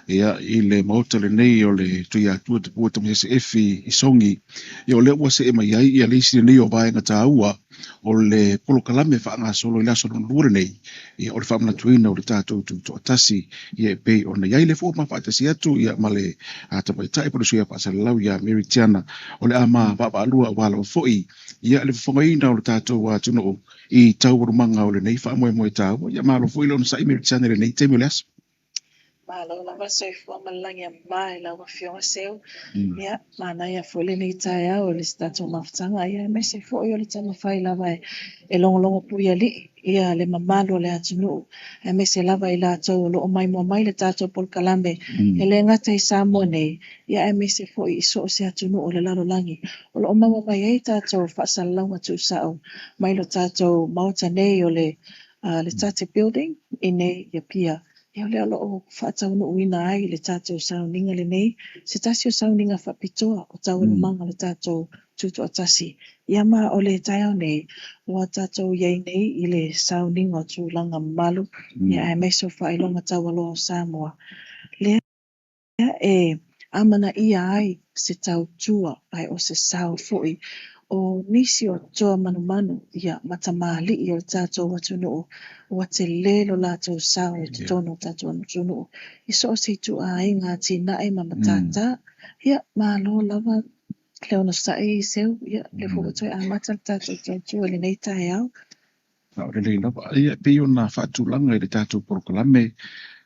Ia, i le maota lenei o le Tuiatua Tupua Tamasese Efi i Sogi, ia o lea ua see mai ai ia le isi lenei o vaega taua o le polokalame faagasolo i le aso lona lua lenei, ia o le faamanatuina o le tatou tutoatasi, ia e pei ona i ai le foi ma faatasi atu ia ma le tamaitai po o le sui faasalalau ia Mary Tiana, o le a ma vaavaalua aua lava foi ia le fofogaina o le tatou atunuu i taualumaga o lenei faamoemoe taua. Ia malo foi le onosai Mary Tiana i lenei taimi o le aso. Malo lava soifua ma le lagi e mama i lau Afioga Seu. Ia, manaia foi lenei taeao i le tatou mafutaga, ia aemaise foi o le taumafai lava e logologo puialii ia le mamalu o le atunuu, aemaise lava i latou o lo o maimoa mai le tatou polokalame, e le gata i Samoa nei, ia aemaise foi i so o se atunuu o le lalolagi o lo o maua mai ai tatou faasalalauga tuusao mai lo tatou maota nei o le le Tate Building i nei i Apia. Ia o lea o lo o faataunuuina ai le tatou sauniga lenei, se tasi o sauniga faapitoa o taualumaga o le tatou tutoatasi. Ia ma o le taeao nei, ua tatou i ai nei i le sauniga o tulaga mamalu, ia aemaise o faailoga taualoa o Samoa. Lea e amanaia ai se tautua ae o se sao foi o nisi o toa manumanu ia ma tamalii o le tatou atunuu ua tele lo latou sao i totonu o le tatou atunuu i so o se ituaiga atinae ma matata. Ia malo lava le onosai Seu, ia lea foi ua toe amata le tatou tautua i lenei taeao. Sao lelei lava. Ia, e pei ona faatulaga i le tatou polokalame,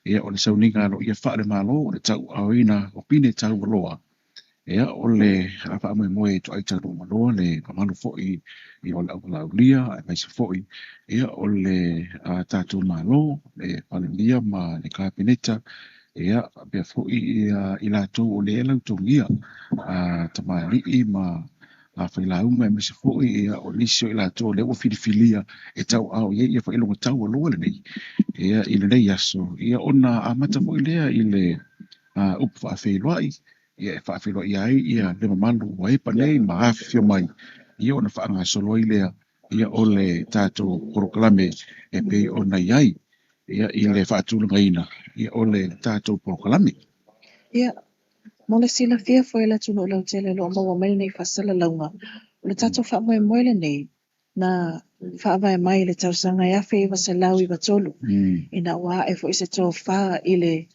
ia, o le sauniga aloaia faale-Malo o le tauaaoina o pine taualoa, ia, o le faamoemoe e toai taunuu le mamalu foi ia o le auvalaulia, aemaise foi ia o le tatou Malo, le Palemia ma le Kapeneta, ia, faapea foi ia i latou o lea e lautogia tamalii ma failauga, aemaise foi ia o nisi o i latou o lea ua filifilia e tauaao i ai ia faailoga taualoa lenei ia i lenei aso, ia ona amata foi lea i le upu faafeiloai, ia e faafeiloai ai ia le mamalu ua epa nei ma afifio mai, ia ona faagasolo ai lea ia o le tatou polokalame e pei ona i ai ia i le faatulagaina ia o le tatou polokalame. Ia, mo le silafia foi e le atunuu lautele o lo o maua mai lenei faasalalauga, o le tatou faamoemoe lenei na faavae mai i le tausaga e 1993, ina ua ae foi se tofa i le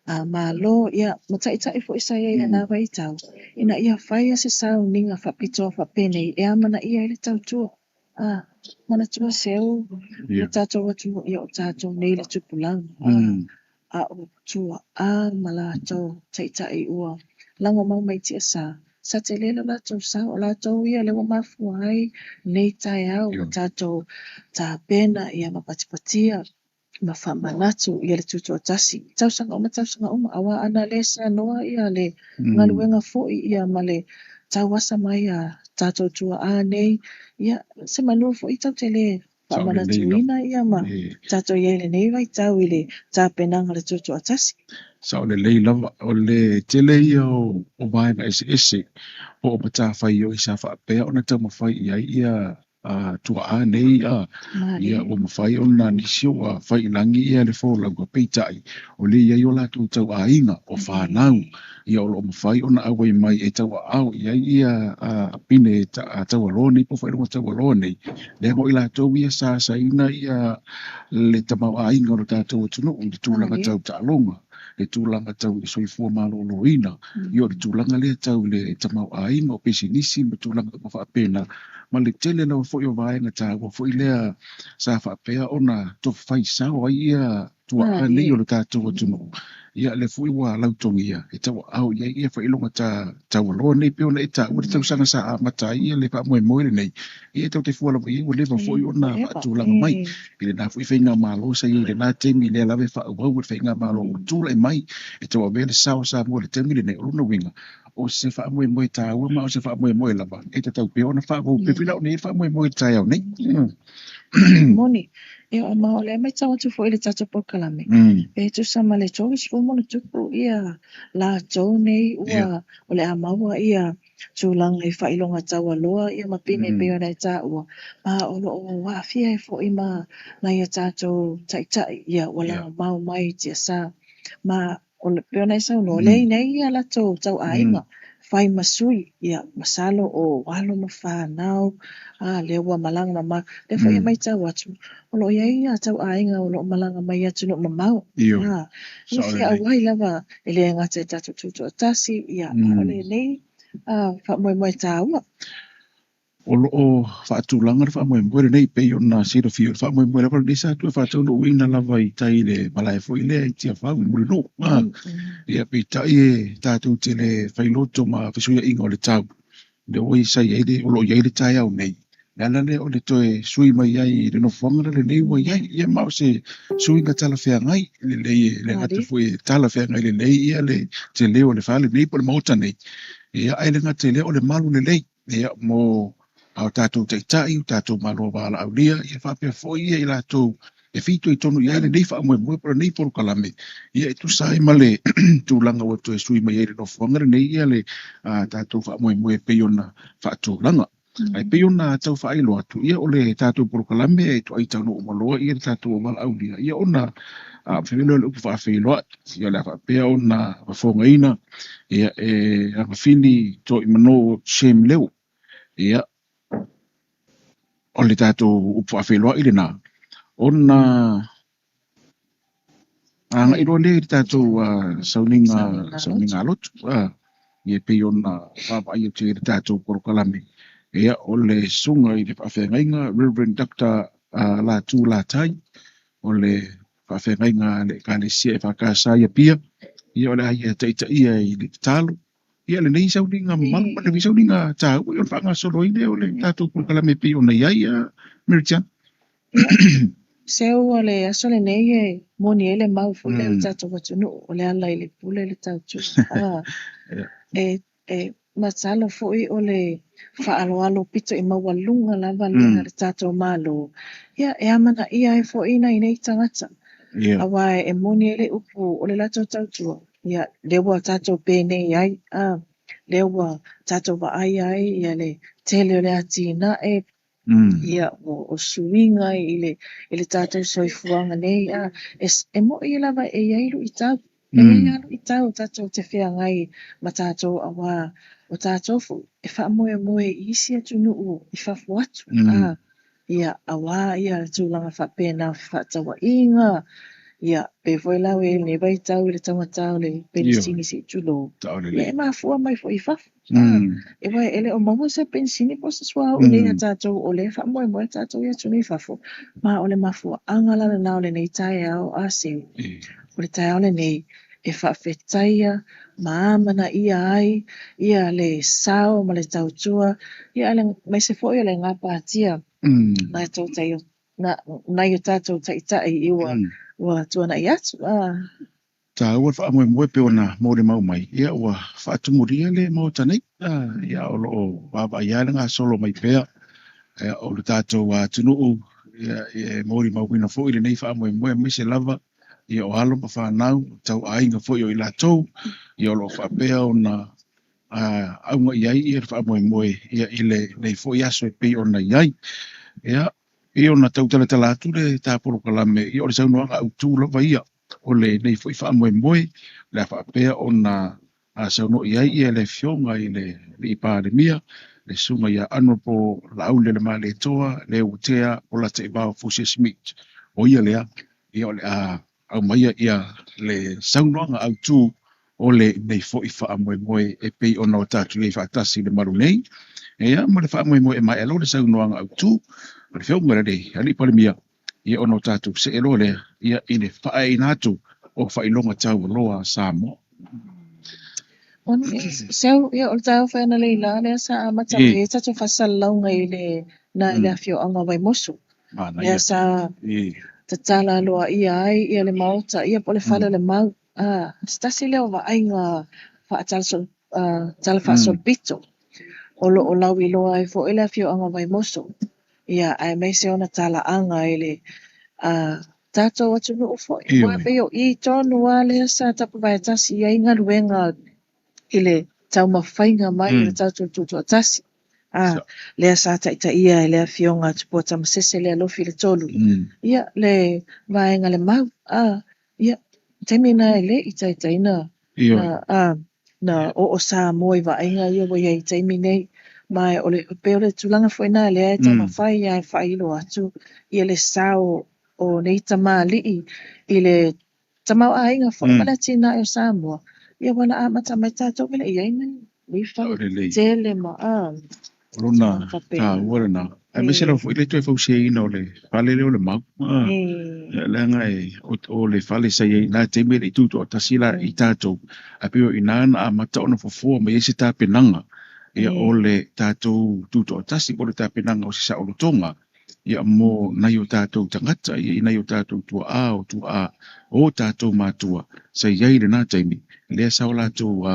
Malo, ia, ma taitai foi sa i ai i lena vaitau, ina ia faia se sauniga faapitoa faapenei e amanaia ai le tautua. Manatua Seu, o le tatou atunuu, ia o tatou nei le tupulaga. A o tuaa ma latou taitai ua lagomau mai tiasa, sa tele lo latou sao, o latou ia lea ua mafua ai nei taeao ua tatou tapena ia ma patipatia ma faamanatu ia le tutoatasi. Tausaga uma tausaga uma, aua ana le seanoa ia le galuega foi ia ma le tauasa mai a tatou tuaa nei, ia se manu foi tatou te le faamanatuina ia ma tatou i ai i lenei vaitau i le tapenaga o le tutoatasi. Sao lelei lava, o le tele ia o vaega eseese po o matafaioi sa faapea ona taumafai i ai ia tuaa nei, ia ua mafai ona nisi ua fai i lagi ia le folauga, peitai o lea e i ai o latou tauaiga o fanau, ia o lo o mafai ona auai mai e tauaao i ai ia pine taualoa nei po o faailoga taualoa nei, leaga o i latou ia sa asaina ia le tamaoaiga o le tatou atunuu i le tulaga tau taaloga, le tulaga tau i le soifua maloloina, ia o le tulaga lea tau i le tamaoaiga o pisinisi ma tulaga uma faapena, ma le tele lava foi o vaega taua foi lea sa faapea ona tofai sao ai ia tuaa nei o le tatou atunuu, ia lea foi ua lautogia e tauaao i ai ia faailoga taualoa nei pei ona e taua le tausaga sa amata ai ia le faamoemoe lenei, ia e tatou te fua lava i ai ua leva foi ona faatulaga mai i lena foi faigamalo sa i ai i lena taimi, lea lava e faaauau e le faigamalo ua tulai mai e tauavea le sao o Samoa i le taimi lenei. O lona uiga o se faamoemoe taua ma o se faamoemoe lava e tatau pea ona faaauau pea pei la o nei le faamoemoe i le taeao nei. Moni, ia ma o lea matau atu foi i le tatou polokalame, e tusa ma le 30 ma ona tupu ia latou nei ua o le a maua ia tulaga i faailoga taualoa ia ma pine pei ona e taua, ma o lo o aafia ai foi ma nai a tatou taitai ia ua lagomau mai i tiasa. Ma O le pei ona e saunoa, o lea e i nei ia latou tauaiga, fai ma sui, ia masalo o alo ma fanau, a lea ua malaga mamao. O lea foi e matau atu, o lo o i ai ia tauaiga o lo o malaga mai atunuu mamao. Ioe, A, e sao fia lelei. auai lava, e le gata i tatou Tutoatasi, ia, a o lenei faamoemoe taua. O lo o faatulaga le faamoemoe lenei e pei ona silafia, o le faamoemoe lava lenei sa toe faataunuuina lava i tai i le malae foi lea i Tiafau i Mulinuu. Ia peitai e tatou te le failoto ma fesuiaiga o le tau, lea ua sa i ai le, o lo o i ai le taeao nei, le ala lea o le toe sui mai ai i le nofoaga la lenei ua i ai. Ia ma o se suiga talafeagai lelei, e le gata foi e talafeagai lelei ia le tele o le fale nei po o le maota nei, ia ae le gata i lea o le malu lelei ia mo a tatou taitai, o tatou malo valaaulia, ia faapea foi ia i latou e fitoitonu i ai lenei faamoemoe po o lenei polokalame, ia e tusa ai ma le tulaga ua toe sui mai ai le nofoaga lenei ia le tatou faamoemoe e pei ona faatulaga. Ae pei ona tau faailoa atu, ia o le tatou polokalame e toai taunuu uma loa ia le tatou valaaulia, ia ona fai lea o le upu faafeiloai, ia o le a faapea ona fofogaina ia e Agafili Toimano Shem Leo. Ia, o le tatou upu faafeiloai lena, ona agai loa lea i le tatou sauniga, sauniga lotu. Ia pei ona vaavaai atu i le tatou polokalame. Ia, o le susuga i le faafeagaiga Reverend Dr. Latu Latai, o le faafeagaiga a le Ekalesia EFKS i Apia, ia o le a ia taitaia i le tatalo. Ia lenei sauniga mamalu ma lenei sauniga taua, ia o le faagasolo ai lea o le tatou polokalame e pei ona i ai, Mary Tiana. Ia, seu o le aso lenei e moni ai le mau foi lea o le tatou atunuu, o le ala i le pule le tautua. E masalo foi o le faaaloalo pito i maualuga lava lea a le tatou Malo, ia e amanaia ai foi nai nei tagata. Aua e moni ai le upu o le latou tautua, ia lea ua tatou penei ai, lea ua tatou vaaia ai ia le tele o le atinae, ia o suiga i le tatou soifuaga nei, e moi lava e i ai luitau, e i ai lava luitau tatou te feagai ma tatou aua o tatou foi e faamoemoe i isi atunuu i fafo atu, ia aua ia tulaga faapena o fefaatauaiga, ia pei foi la ua i ai lenei vaitau i le taugata o le penisini se i tulou, ia e mafua mai foi i fafo. Aua e le o maua se penisini po o se suauu i inei ia tatou, o lea e faamoemoe tatou i atunuu i fafo, ma o le mafuaaga la lena o lenei taeao a Seu. O le taeao lenei e faafetaia ma amanaia ai ia le sao ma le tautua, ia aemaise foi o le gapatia nai o tatou taitai i ua tuanai atu. Taua le faamoemoe e pei ona molimau mai, ia ua faatumulia le Maota nei, ia o lo o vaavaai lava le gasolo mai pea ia, o le tatou atunuu, ia, e molimauina foi lenei faamoemoe, aemaise lava ia o alo ma fanau, tauaiga foi o i latou, ia o lo o faapea ona auga i ai ia le faamoemoe ia, i lenei foi aso e pei ona i ai. Ia, pei ona tautalatala atu le ta polokalame, ia o le saunoaga autu lava ia o lenei foi faamoemoe, o le a faapea ona saunoa i ai ia le afioga i le Alii Palemia, le susuga ia Honourable Laaulialemalietoa Leuatea Polataivao Fosi Smith. O ia lea, ia o le a aumaia ia le saunoaga autu o lenei foi faamoemoe e pei ona o tatou i ai faatasi i le malu nei. Ia, ma le faamoemoe e maea loa le saunoaga autu a le afioga i le Alii Palemia, ia ona o tatou see loa lea ia i le faaeaina atu o faailoga taualoa a Samoa. Seu, ia o le taeao foi analeila lea sa amata mai ai tatou faasalalauga i le na i le afioaga o Vaimoso. Lea sa tatala aloaia ai ia le maota, ia po o le fale o le mau. Se tasi lea o vaaiga talafaasolopito o lo o lauiloa ai foi le afioaga o Vaimoso. Ia, aemaise ona talaaga i le tatou atunuu foi. Aua pei o i tonu lava lea sa tapuvaetasi i ai galuega i le taumafaiga mai o le tatou tutoatasi. Lea sa taitaia e le afioga a Tupua Tamasese Lealofi le Tolu. Ia, le vaega le mau. Ia. taimi lena e le i taitai na na na oo Samoa i vaaiga ia ua i ai i taimi nei. Ma o le, pei o le tulaga foi lena lea e taumafai lava e faailo atu ia le sao o nei tamalii i le tamaoaiga foi ma le atinae o Samoa, ia ua na amata mai tatou e le i i ai nei fale tetele ma O lona taua lena, aemaise lava foi le toe fausiaina o le fale lea o le Mau. Leaga o le fale sa i ai i lena taimi e le i tutoatasi la i tatou, ae pei o i ina na amata ona fofoa mai ai se tapenaga o le tatou tutoatasi po o le tapenaga o se saolotoga mo nai o tatou tagata, i nai o tatou tuaa o tuaa o tatou matua sa i ai i lena taimi, lea sa o latou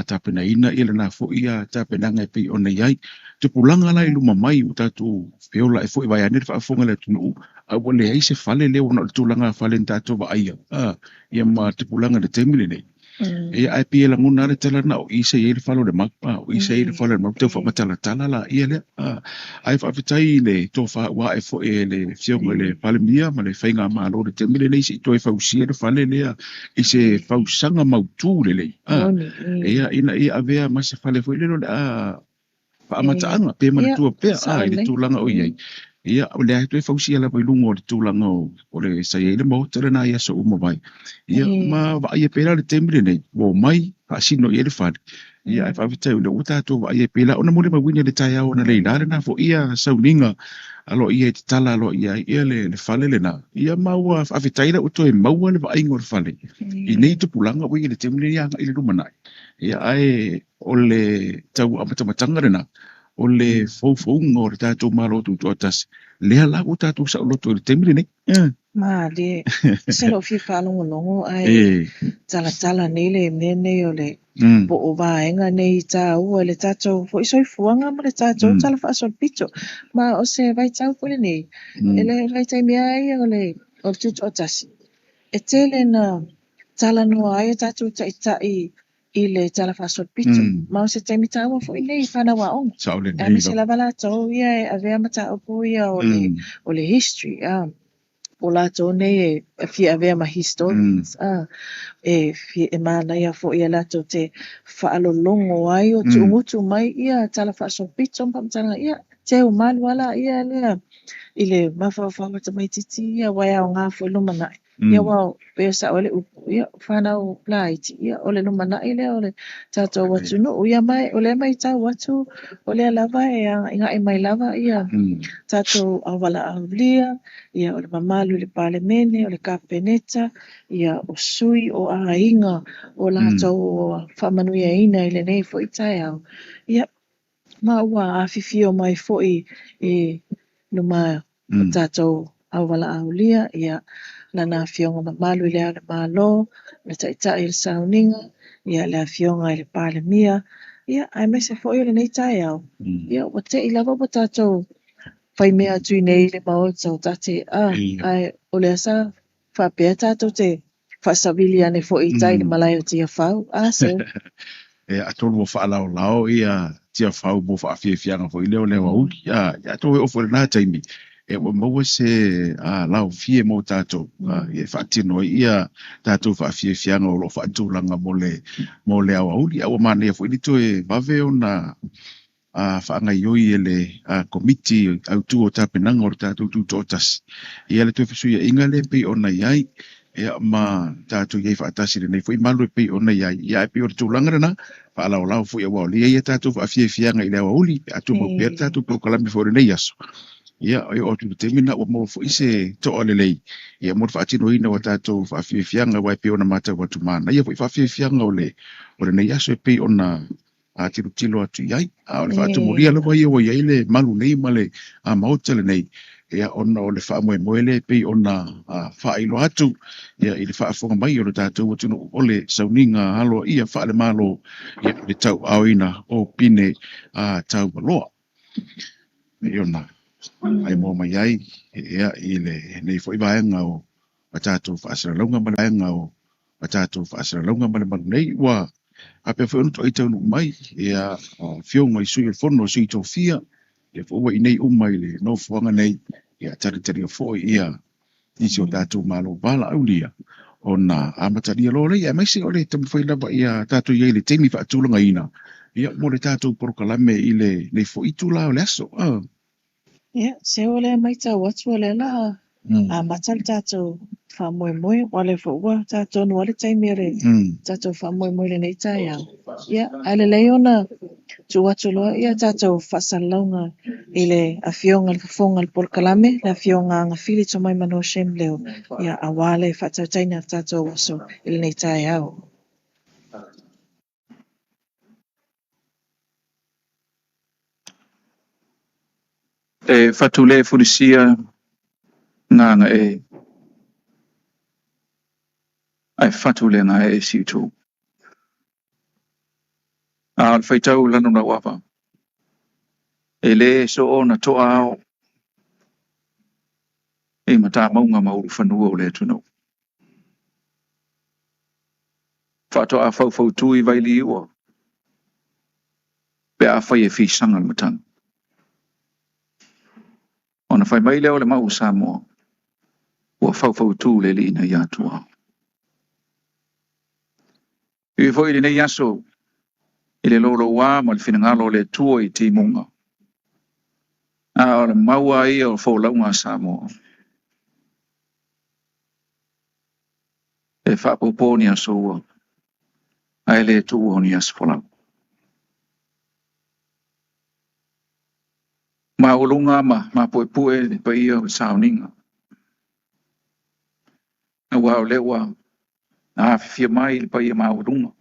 tapenaina lena foi tapenaga e pei ona i ai. Tupulaga la i luma mai ua tatou feola ae foi vaeane le faafofoga a le atunuu, a ua leai se fale lea ua na o le tulaga fale na tatou vaaia ma tupulaga i le taimi lenei. Ia, ae pei e lagona lava le tala na o i sa i ai le fale o le Mau, o i sa i ai le fale o le Mau, tau faamatalatala la ia lea. Ae faafetai i le tofa ua ae foi e le Afioga i le Palemia ma le Faigamalo i le taimi lenei se i toe fausia le fale lea i se fausaga mautu lelei, ia, ina ia avea ma se fale foi lele o le a faamataaga pe manatua pea i le tulaga o i ai. Ia, o lea e toe fausia lava i luga o le tulaga o le sa i ai le maota lena i aso ua mavae. Ia, ma vaaia pea la le taimi lenei, ua omai faasino i ai le fale. Ia, ae faafetai o lea ua tatou vaaia pea la ona molimauina i le taeao analeila lena foi ia sauniga aloaia e tatala aloaia ai ia le fale lena. Ia, ma ua faafetai la ua toe maua le vaaiga o le fale i nei tupulaga ua i ai i le taimi lenei agai i le lumanai. Ia, ae o le tau amatamataga lena o le foufouga o le tatou Malo Tutoatasi, lea la ua tatou saoloto i le taimi lenei. Malie, se lou fia faalogologo ae talatala nei le mea nei o le po o vaega nei taua i le tatou foi soifuaga ma le tatou tala faasolopito. Ma o se vaitau foi lenei, e le vaitaimi lava ia o le Tutoatasi, e tele na talanoa ai o tatou taitai i le tala faasolopito. Ma o se taimi taua foi lenei i fanau aoga. Aemaise lava latou ia e avea mataupu ia o le history, o latou nei e fia avea ma historians, e manaia foi ia latou te faalologo ai o tuugutu mai ia tala faasolopito ma faamatalaga, ia teu malu lava laia lea i le mafaufau o tamaitiiti ia aua e aoga foi i le lumanai. Ia aua pei e sao ai le upu, ia o fanau laiti, ia o le lumanai lea o le tatou atunuu. Ia ma o lea e matau atu, o lea lava e agaigai mai lava ia tatou aualaaulia, ia o le mamalu i le Palemene, o le Kapeneta, ia o sui o aiga o latou faamanuiaina i lenei foi taeao. Ia ma ua afifio mai foi i luma o tatou aualaaulia, ia lana afioga mamalu i le Ao o le Malo, le Taitai o le Sauniga, ia le afioga i le Palemia, ia aemaise foi o lenei taeao, ia ua te i lava ua tatou faimea atu i nei i le maota o tate, ae o lea sa faapea tatou te faasavili ane foi i tai i le malae o Tiafau, a Seu? Ia, atonu ua faalaolao ia Tiafau mo faafiafiaga foi lea o le aoauli. Ia, atonu e oo foi i lena taimi, ua maua se laofie mo tatou, e faatino ai ia tatou faafiafiaga o lo o faatulaga mo le aoauli. A ua manaia foi le toe vave ona faagaioi e le Komiti Autu o Tapenaga o le tatou Tutoatasi ia le toe fesuiaiga lea e pei ona i ai, ia, ma tatou i ai faatasi i lenei foi malu e pei ona i ai. Ia, ae pei o le tulaga lena, faalaolao foi aua o lea e i ai tatou faafiafiaga i le aoauli, pe a tumau pea le tatou polokalame foi o lenei aso. Ia, e oo atu i le taimi lena ua maua foi se toa lelei, ia, mo le faatinoina o tatou faafiafiaga, aua e pei ona matau atu, manaia foi faafiafiaga o lenei aso e pei ona tilotilo atu i ai. A o le faatumulia lava ia ua i ai le malu nei ma le maota lenei, ia, ona o le faamoemoe lea e pei ona faailoa atu, ia, i le faafofoga mai o le tatou atunuu o le sauniga aloaia faale-Malo, ia, le tauaaoina o pine taualoa. Pei ona aimoa mai ai, ia, i lenei foi vaega o tatou faasalalauga ma le vaega o tatou faasalalauga ma le malu nei, ua faapea foi ona toai taunuu mai ia afioga i sui o le fono, sui tofia, ia foi ua i nei uma i le nofoaga nei, ia talitalia foi ia nisi o tatou malo valaaulia Ona amatalia loa lea, aemaise o le taumafai lava ia tatou i ai i le taimi faatulagaina, ia, mo le tatou polokalame i lenei foi itula o le aso. Ia, se o lea matau atu o lea o le a amata le tatou faamoemoe, aua o lea foi ua tatou le taimi o le tatou faamoemoe i lenei taeao. Ia, ae lelei ona tuu atu loa ia tatou faasalalauga i le afioga i le fofoga o le polokalame, le afioga Agafili Tomaimanoa Shem Leo, ia, aua le faatautaiga o le tatou aso i lenei taeao. E fatule fulisia nganga e ai fatule nga e siutu. A o le faitau lanu lau ava. E le so ona toa ao e matamaunga ma ulufanua o le atunuu. Faatoa faufautu i vailiua pe a fai e fisaga le matagi. Ona fai mai lea o le mau o Samoa, ua faufautu le alii ina ia atua. E ui foi i lenei aso i le louloua ma le finagalo o le Atua i timuga, a o le maua ia o folauga a Samoa. E faapopo ni aso ua, ae le tuua ni aso folau. Maualuga ma mapuepue le paia o le sauniga. Aua o lea ua afifio mai le paia maualuga.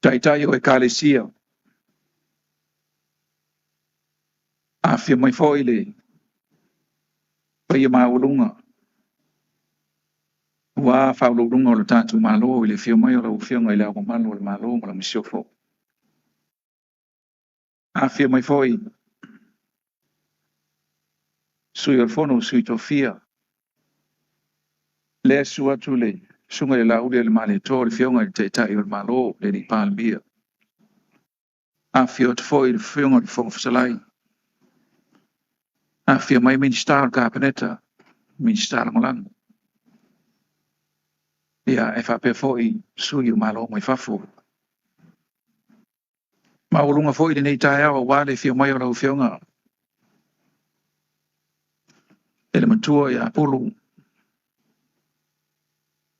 Taitai o Ekalesia, afifio mai foi le paia maualuga ua faauluuluga o le tatou Malo i le afio mai o lau Afioga i Le Ao Mamalu o le Malo ma lau Masiofo. Afifio mai foi Sui o le Fono, Sui Tofia, lea susu atu le susuga i le Lauli o le Malietoa, le Afioga i le Taitai o le Malo, le alii Palemia. Afifio atu foi le Afioga i le Fofoga Fetalai. Afifio mai Minisita o le Kapeneta, Minisita Lagolago. Ia, e faapea foi sui o Malo mai fafo. Maualuga foi lenei taeao aua le afio mai o lau Afioga e le matua ia Pulu,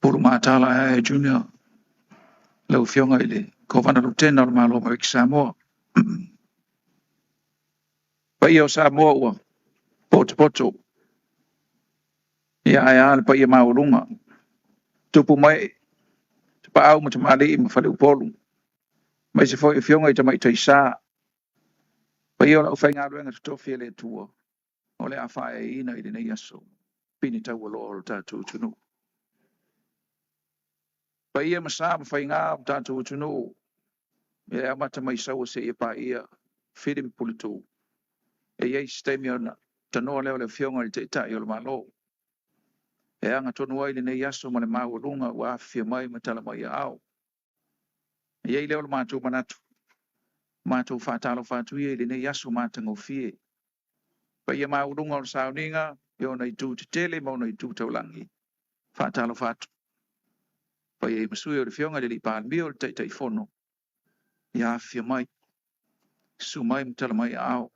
Pulu Matala Ae Junior, lau Afioga i le Kovana Lutena o le Malo o Amerika Samoa. Paia o Samoa ua potopoto, ia ae a le paia maualuga, tupu mai tapaau ma tamalii ma faleupolu, aemaise foi Afioga i tamaitai sa, paia o le aufaigaluega totofi a le Atua, o le a faaeaina i lenei aso, pine taualoa o le tatou atunuu. Paia ma sa ma faiga o le tatou atunuu, e amata mai Saua seia paia Fili ma Puletuu. E i ai se taimi ona tanoa lea o le Afioga i le Taitai o le Malo, e agatonu ai lenei aso ma le maualuga ua afifio mai ma tala mai aao. E i ai lea o le matou manatu, matou faatalofa atu ia i lenei aso matagofie. Paia maualuga o le sauniga i ona itu tetele ma ona itu taulagi, faatalofa atu. Paia i masui o le Afioga i le Palemia o le Taitaifono, ia afifio mai, susu mai ma tala mai aao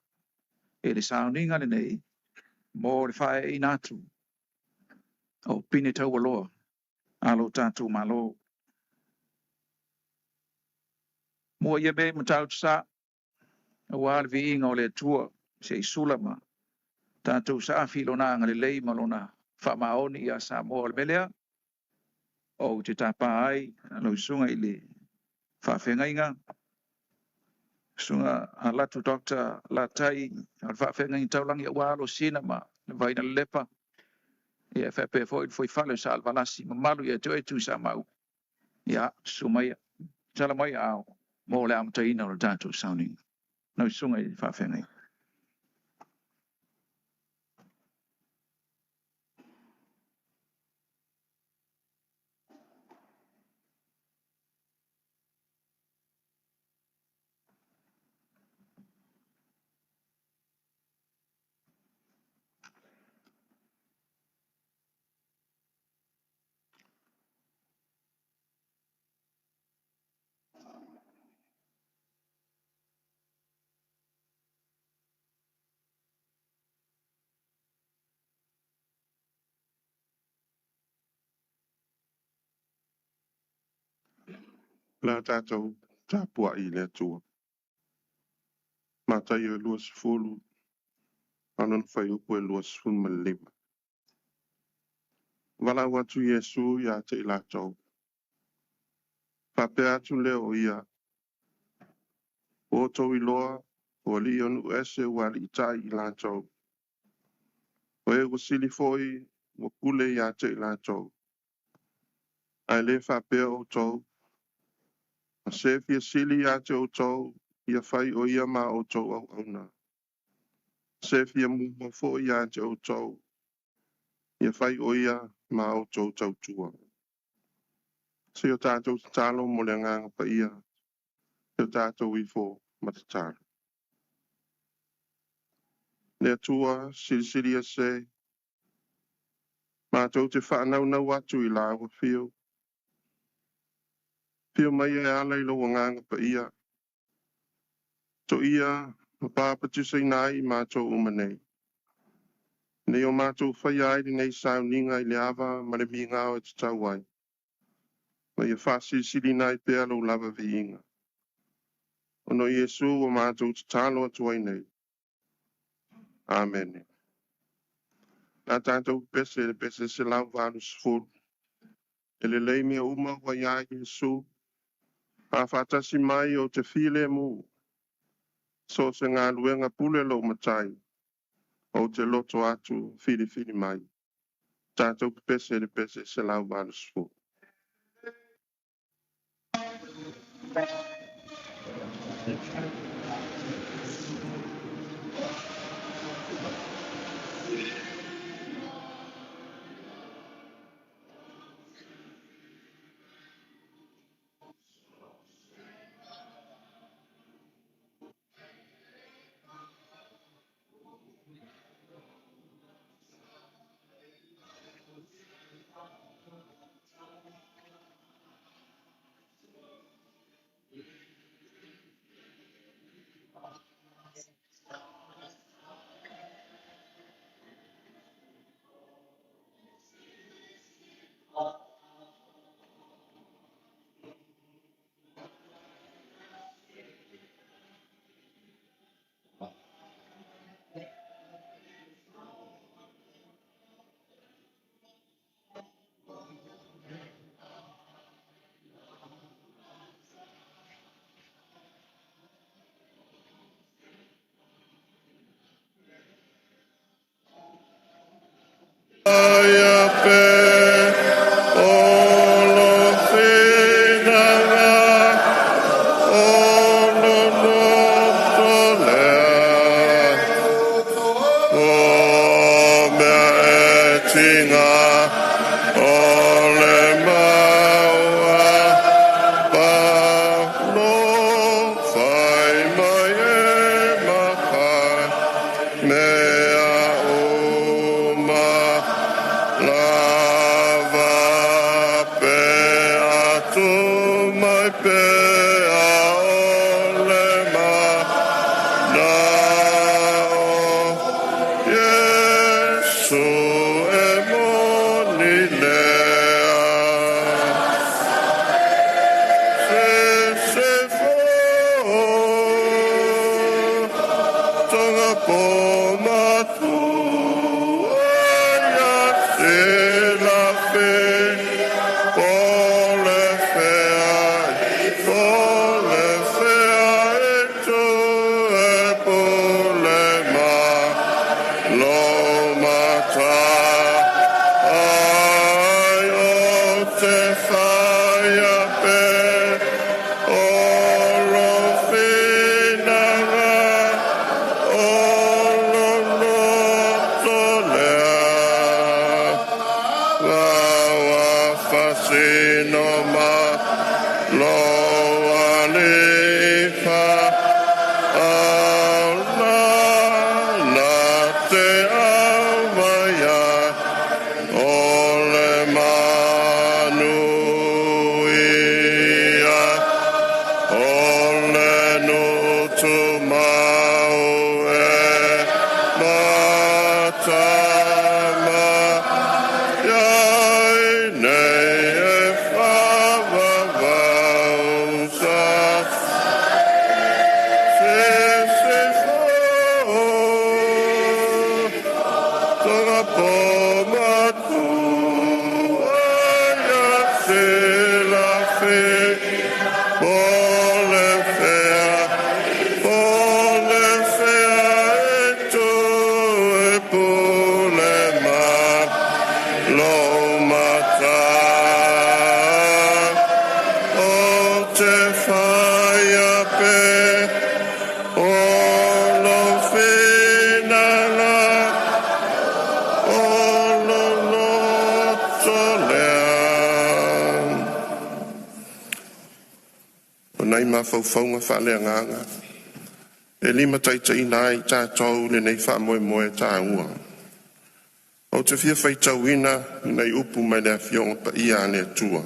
e le sauniga lenei mo le faaeaina atu o pine taualoa a lo tatou Malo. Mua ia mea i Matautu Sa, aua le viiga o le Atua, se i sula ma tatou saafi i lona agalelei ma lona faamaoni ia Samoa. O le mea lea, ou te tapa ai lau susuga i le faafeagaiga, susuga Latu Dr. Latai, o le faafeagaiga taulagi aua Alosina ma le Vaina Lelepa, ia e faapea foi le fuaifale o Salevalasi, mamalu ia te oe Tuisamau, ia susu maia, tala mai aao mo le amataina o le tatou sauniga. Lau susuga i le faafeagaiga. Le a tatou tapua'i i le Atua. Mataio e 20, a lona fuaiupu e 25. Valaau atu Iesu ia te i latou. Faapea atu lea o ia, ua outou iloa, o alii o nuu ese ua aliitai i latou. O e ua sili foi ua pule ia te i latou. Ae le faapea outou, a se fia sili ia te outou, ia fai o ia ma outou auauna. Se fia muamua foi ia te outou, ia fai o ia ma outou tautua. Se o tatou tatalo mo le agaga paia, se o tatou ifo ma tatalo. Le Atua, silisili ese, matou te whaanaunau atu i la ua whiu. Whiu mai e ala i lau agaga paia. To ia, ma papatisaina ai i matou uma nei. Nei o matou whaia ai lenei sauniga i le ava ma le migao e tatau ai. Ma ia faasilisiliina ai pea lou lava viiga. Ona o Iesu ua matou tatalo atu ai nei. Amene. La tatou pese le pese 180. E lelei mea uma ua ia Iesu. A faatasi mai o te filemu. So se galuega pule lou matai. O te loto atu filifili mai. Tatou pese le pese 180. Ia pe o lo whinaga o lo loto lea. O mea e tinga o le maua pa lo whai mai e mapai mea uma lava pe atu mai pe a o le ma na o Iesu e moni lea. Se se fo tonga po matua ia se la fe po le fea po le fea e tu e po le ma lo mata ai o te whaia pe o lo whinaga o lo loto lea. Vaua fasino ma lo alifa au la la te au maia o le manu ia o le nutu mau e matama iai nei e whawawau. nai mafaufauga faaleagaga e limataitaiina ai tatou i lenei faamoemoe taua. Ou te fia faitauina nai upu mai le Afioaga Paia a le Atua.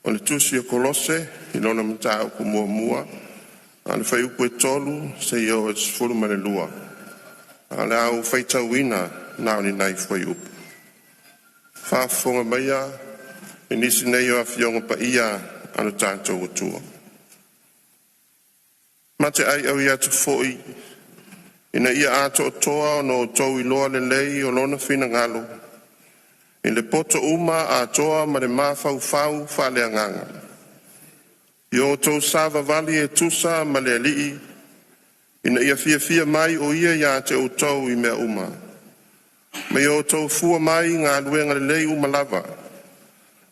O le tusi a Kolose i lona mataupu muamua, a o le fuaiupu e 3 seia oo i le 12. Ae o le a ou faitauina na o ni nai fuaiupu. Faafofoga maia i nisi nei o Afioaga Paia a lo tatou Atua. “Ma te aioi atu foi, ina ia atoatoa ona outou iloa lelei o lona finagalo i le poto uma atoa ma le mafaufau faaleagaga, ia outou savavali e tusa ma le Alii, ina ia fiafia mai o Ia ia te outou i mea uma, ma ia outou fua mai i galuega lelei uma lava,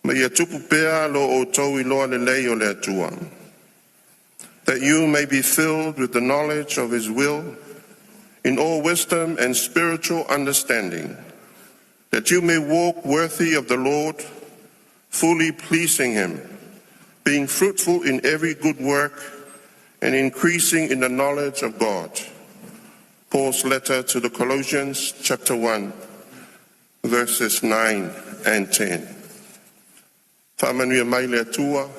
ma ia tupu pea lo outou iloa lelei o le Atua.” That you may be filled with the knowledge of His will in all wisdom and spiritual understanding, that you may walk worthy of the Lord, fully pleasing Him, being fruitful in every good work and increasing in the knowledge of God. Paul's letter to the Colossians, chapter 1, verses 9 and 10. Faamanuia mai le Atua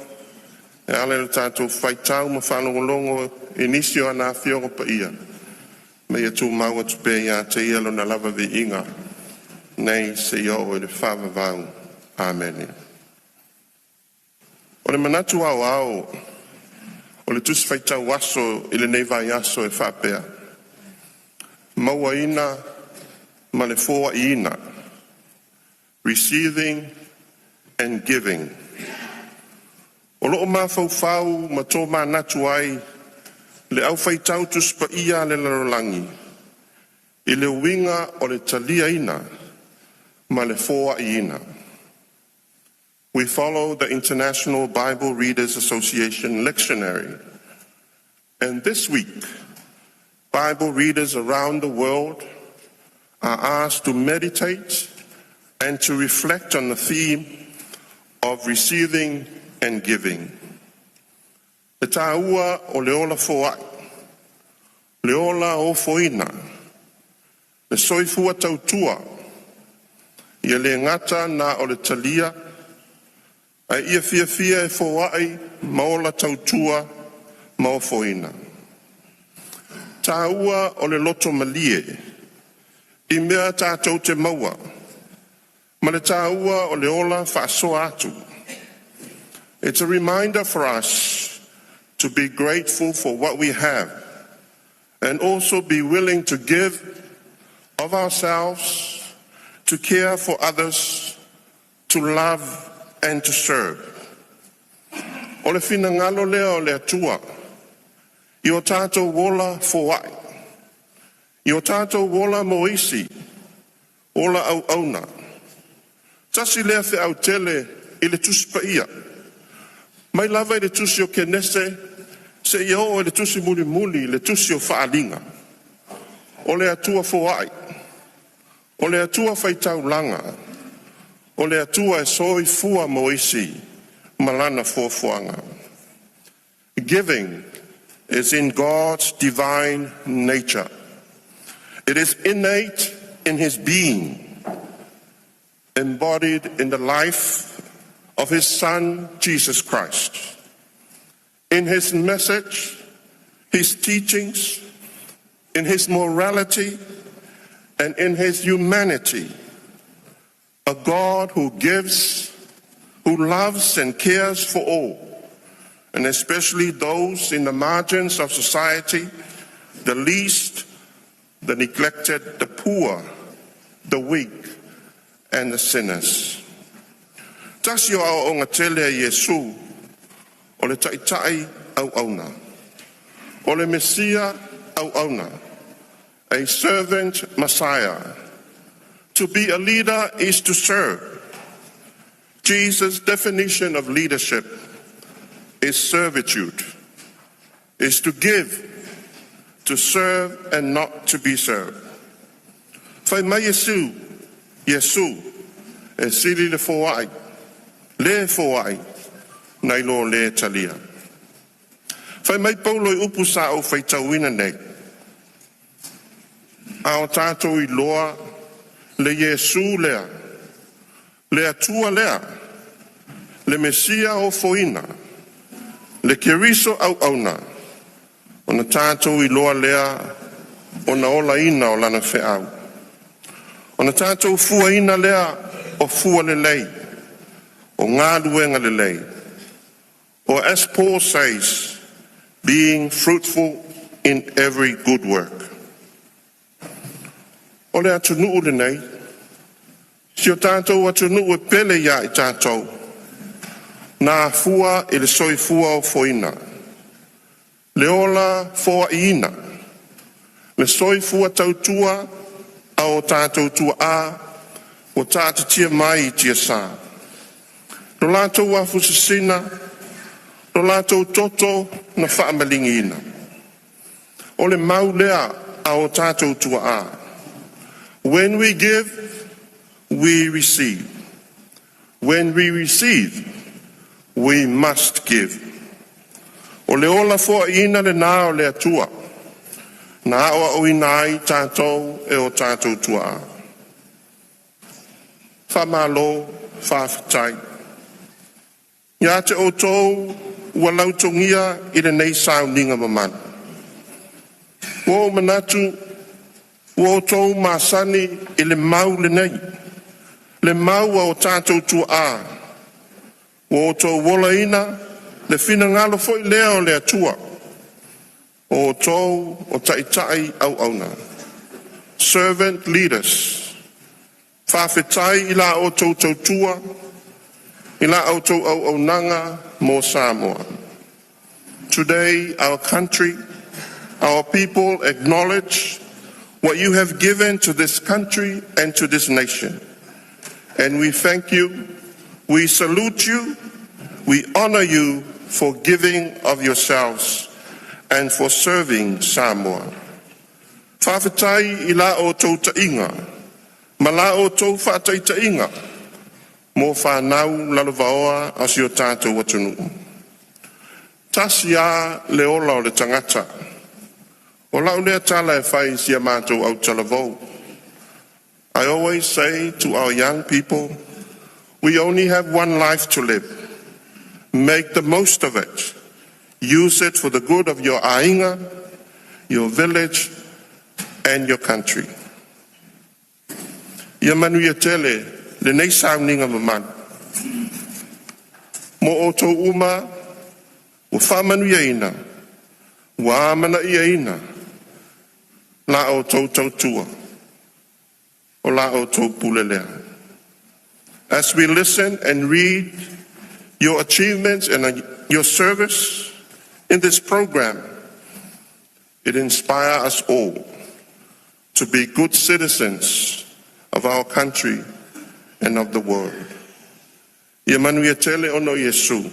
e ala i le tatou faitau ma faalogologo i nisi o ana Afioga Paia, ma ia tumau atu pea ia te ia lona lava viiga nei seia oo i le faavavau. Amene. O le manatu aoao o le Tusi Faitau Aso i lenei vaiaso e faapea: Mauaina ma le Foaiina, Receiving and Giving. O lo o mafaufau ma tomanatu ai le aufaitau Tusi Paia a le lalolagi i le uiga o le taliaina ma le foaiina. We follow the International Bible Readers Association lectionary. And this week, Bible readers around the world are asked to meditate and to reflect on the theme of receiving and giving. Le taua o le ola foai, le ola ofoina, le soifua tautua, ia le gata na o le talia, ae ia fiafia e foai ma ola tautua ma ofoina. Taua o le loto malie i mea tatou te maua, ma le taua o le ola faasoa atu. It's a reminder for us to be grateful for what we have and also be willing to give of ourselves, to care for others, to love and to serve. O le finagalo lea o le Atua, i o tatou ola foai, i o tatou ola mo isi, ola auauna. Tasi lea feau tele i le Tusi Paia. Mai lava i le tusi o Kenese, seia oo i le tusi mulimuli, le tusi o Faaaliga. O le Atua foai, o le Atua faitaulaga, o le Atua e soifua mo isi ma lana fuafuaga. Giving is in God's divine nature. It is innate in his being, embodied in the life of his Son, Jesus Christ. In his message, his teachings, in his morality, and in his humanity, a God who gives, who loves and cares for all, and especially those in the margins of society, the least, the neglected, the poor, the weak, and the sinners. Tasi o aoaoga tele a Iesu o le taitai auauna. O le Mesia auauna, a servant Messiah. To be a leader is to serve. Jesus' definition of leadership is servitude, is to give, to serve and not to be served. Fai mai Iesu, Iesu, e sili le foai, le foai, nai lo le talia. Fai mai Paulo i upu sa ou faitauina nei, a o tatou iloa le Iesu lea, le Atua lea, le Mesia ofoina, le Keriso auauna, ona tatou iloa lea ona olaina o lana feau, ona tatou fuaina lea o fua lelei, o galuega lelei. Or as Paul says, being fruitful in every good work. O le atunuu lenei, si o tatou atunuu e pele ia i tatou, na afua i le soifua ofoina, le ola foa'iina, le soifua tautua a o tatou tuaa ua taatitia mai i tiasa. Lo latou afu sisina, lo latou toto na faamaligiina. O le mau lea a o tatou tuaa. When we give, we receive. When we receive, we must give. O le ola foa'iina lena o le Atua, na aoaoina ai tatou e o tatou tuaa. Faamalo, faafetai. Ia te outou ua lautogia i lenei sauniga mamalu. Ua ou manatu ua outou masani i le mau lenei, le mau a o tatou tuaa, ua outou olaina le finagalo foi lea o le Atua. O outou o taitai auauna, servant leaders. Faafetai i la outou tautua, i la outou auaunaga mo Samoa. Today, our country, our people acknowledge what you have given to this country and to this nation. And we thank you, we salute you, we honor you for giving of yourselves and for serving Samoa. Faafetai i la outou ta'iga, ma la outou faataita'iga, mo fanau lalovaoa a si o tatou atunuu. Tasi a le ola o le tagata. O lau lea tala e fai i si a matou autalavou. I always say to our young people, we only have one life to live. Make the most of it. Use it for the good of your aiga, your village, and your country. Ia manuia tele lenei sauniga mamalu. Mo outou uma, ua faamanuiaina, ua amanaiaina, la outou tautua, o la outou pule lea. As we listen and read your achievements and your service in this program, it inspires us all to be good citizens of our country and of the world. Ia manuia tele ona o Iesu.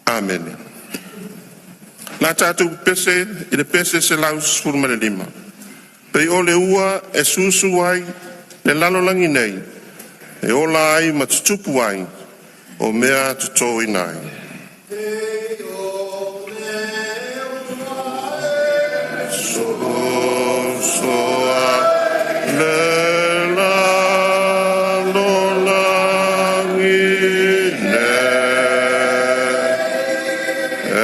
Amene. La tatou pese i le pese 115. Pei o le ua e susu ai le lalolagi nei, e ola ai ma tutupu ai, o mea totoina ai. So le lalolagi nei e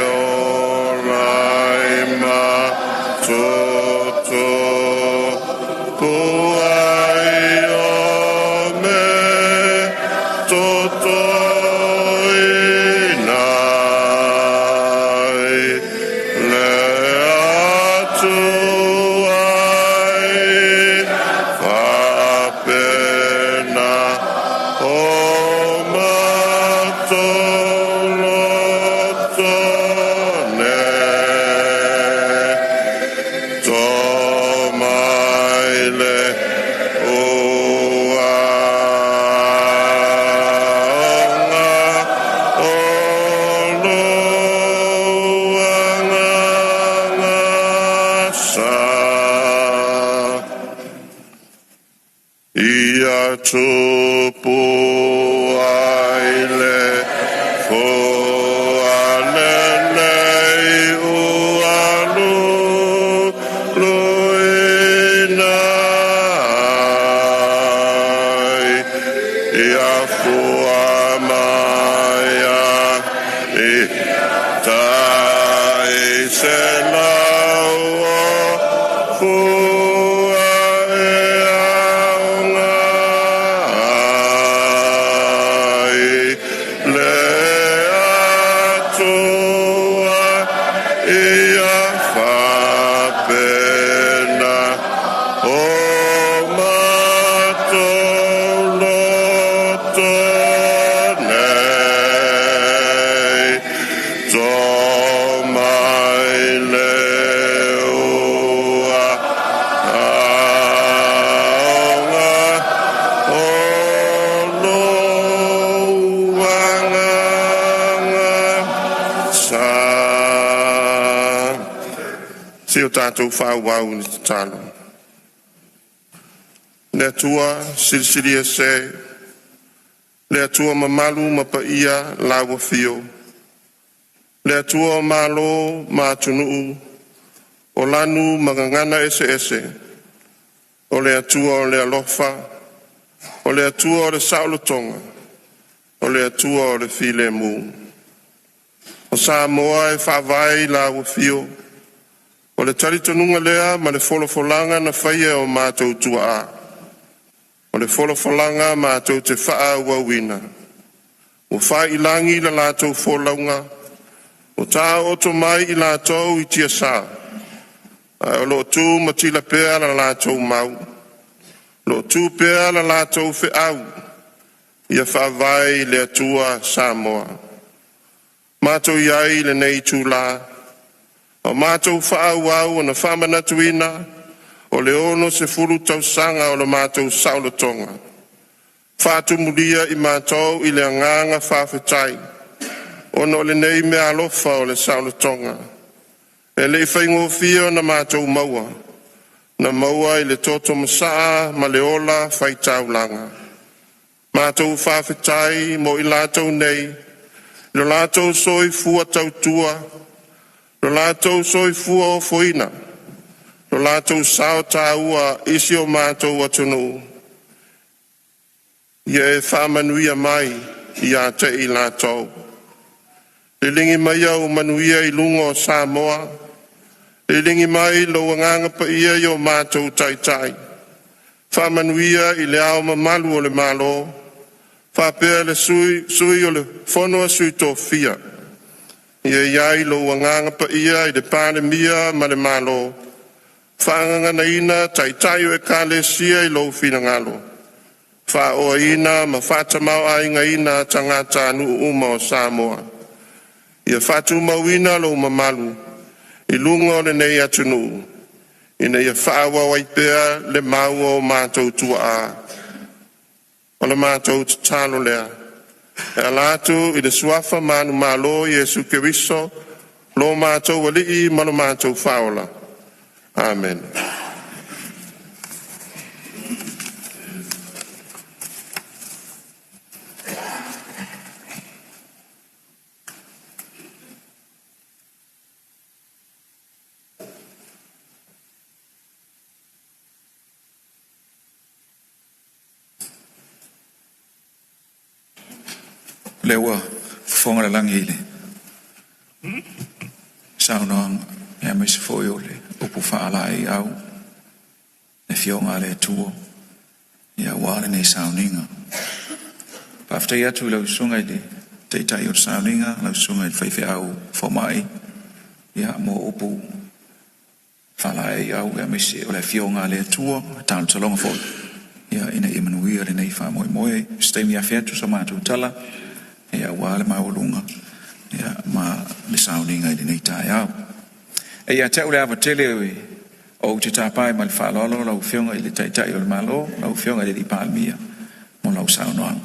ola ai ma tutupu ai o mea totoina ai le Atua e faapena o matou loto nei to mai le ua o Le Atua ia faapena o matou loto nei, to mai le ua aoga o lou agaga sa. Se o tatou faaauau i le tatalo. Le Atua silisili ese, le Atua mamalu ma paia lau afio, le Atua o malo ma atunuu, o lanu ma gagana eseese, o le Atua o le alofa, o le Atua o le saolotoga, o le Atua o le filemu. O Samoa e faavae i lau afio, o le talitonuga lea ma le folafolaga na faia e o matou tuaa, o le folafolaga matou te faaauauina, ua faiilagi le latou folauga, ua taooto mai i latou i tiasa, ae o lo o tu matila pea la latou mau, o lo o tu pea la latou feau, ia faavae i le Atua Samoa. Matou i ai i lenei itula, a o matou faaauau ona faamanatuina o le 60 tausaga o le matou saolotoga, faatumulia i matou i le agaga faafetai ona o lenei meaalofa o le saolotoga. E le i faigofie ona matou maua, na maua i le toto masaa ma le ola faitaulaga. Matou faafetai mo i latou nei, lo latou soifua tautua, lo latou soifua ofoina, lo latou sao taua i si o matou atunuu. Ia e faamanuia mai ia te i latou. Liligi maia ou manuia i luga o Samoa, liligi mai lou Agaga Paia i o matou taitai, faamanuia i le Ao Mamalu o le Malo, faapea le Sui o le Fono a Sui Tofia. Ia i ai lou Agaga Paia i le Palemia ma le Malo, faagaganaina Taitai o Ekalesia i lou finagalo, faaoaina ma faatamaoaigaina tagatanuu uma o Samoa. Ia faatumauina lou mamalu i luga o lenei atunuu, ina ia faaauau ai pea le mau a o matou tuaa. O le matou tatalo lea e ala atu i le suafa manumalo o Iesu Keriso lo matou Alii ma lo matou Faaola. Amene. Lea ua fofoga le lagi i le saunoaga aemaise foi o le upu faalaeiau le Afioga a le Atua aua lenei sauniga. Faafetai atu i lau Susuga i le Taitai o le sauniga, lau Susuga i le Faifeau Fomai, mo upu faalaeiau aemaise o le Afioga a le Atua, talotaloga foi ina ia manuia lenei faamoemoe. Se taimi afe atu sa matou tala aua le maualuga ma le sauniga i lenei taeao. E ia te au le ava tele o ou te tapae ma le faaaloalo lau Afioga i le Taitai o le Malo, lau Afioga i le Palemia, mo lau saunoaga.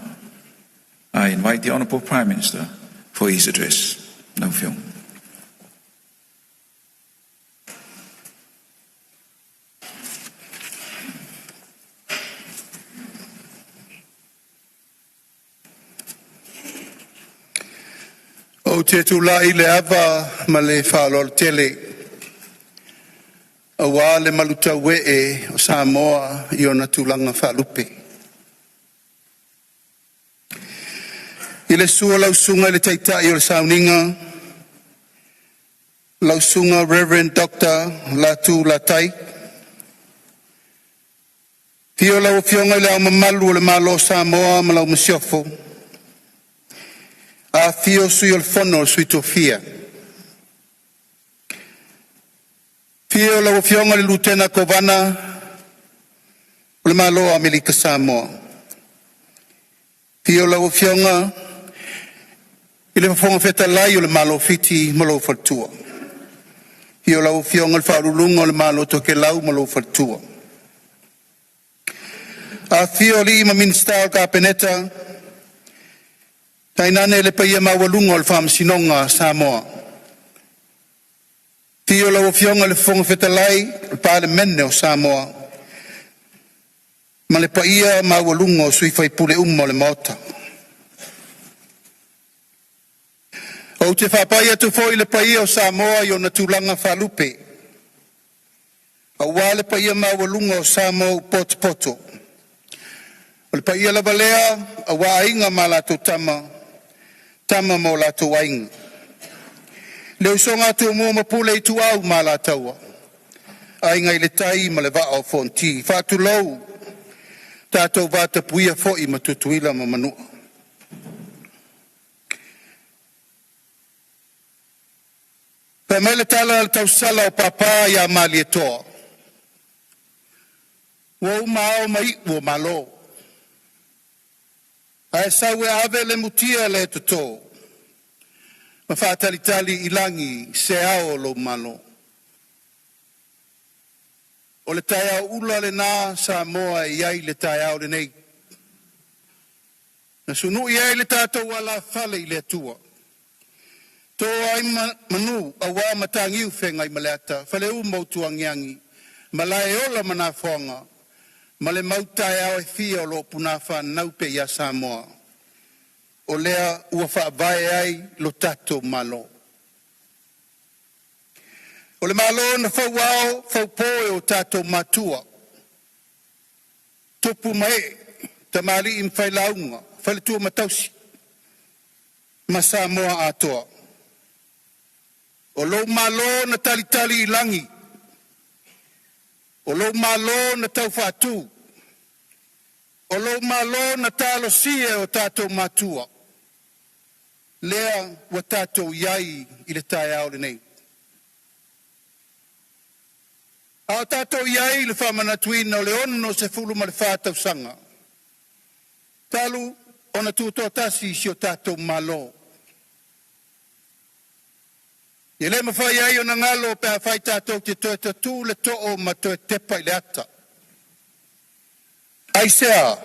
I invite the Honourable Prime Minister for his address. Lau Afioga. Ou te tulai i le ava ma le faaaloalo tele, aua le malutauee o Samoa i ona tulaga faalupe. I le susu o lau susuga i le Taitai o le Sauniga, lau susuga Rev. Dr. Latu Latai. Afio lau Afioga i Le Ao Mamalu o le Malo o Samoa ma lau Masiofo. Afifio Sui o le Fono a Sui Tofia. Afio lau Afioga i le Lutena Kovana o le Malo o Amerika Samoa. Afio lau Afioga i le Fofoga Fetalai o le Malo o Fiti ma lou faletua. Afio lau Afioga i le Faauluuluga o le Malo o Tokelau ma lou faletua. Afifio alii ma Minisita o le Kapeneta tainane le paia maualuga o le Faamasinoga a Samoa. Afio lau Afioga i le Fofoga Fetalai o le Palemene o Samoa ma le paia maualuga o sui usufono uma o le Maota. Ou te faafeiloai atu foi i le paia o Samoa i ona tulaga faalupe, aua le paia maualuga o Samoa ua potopoto, o le paia lava lea aua Aiga ma latou Tama, Tama ma o latou Aiga, le usoga a Tumua ma Pule, Ituau ma Alataua, Aiga i le Tai ma le Vaa o Fonoti. Faatulou, tatou vatapuia foi ma Tutuila ma Manua. Fai mai le tala a le tausala o Papa ia Malietoa, ua uma ao ma iu o Malo, ae sau e ave le mutia le toto ma faatalitali i lagi se ao o lou Malo. O le taeao ula lena Samoa e i ai le taeao lenei, na sului ai le tatou alafale i le Atua, to ai manu aua Mataniu Feagaimaleata, Faleu ma Utuagiagi, Malaeola ma Nafoga ma le mau taeao e fia o lo o punafānau pea ia Samoa, o lea ua faavae ai lo tatou Malo. O le Malo na fauao faupo e o tatou matua, tupu ma ee, tamalii ma failauga, faletua ma tausii, ma Samoa atoa. O lou malo na talitali i lagi, o lou malo na tau faatu, o lou malo na talosia e o tatou matua, lea ua tatou i ai i le taeao lenei. A o tatou i ai i le faamanatuina o le 64 tausaga talu ona tutoatasi si o tatou Malo, e le mafai ai ona galo pe afai tatou te toe tatū le too ma toe tepa i le ata. Aisea?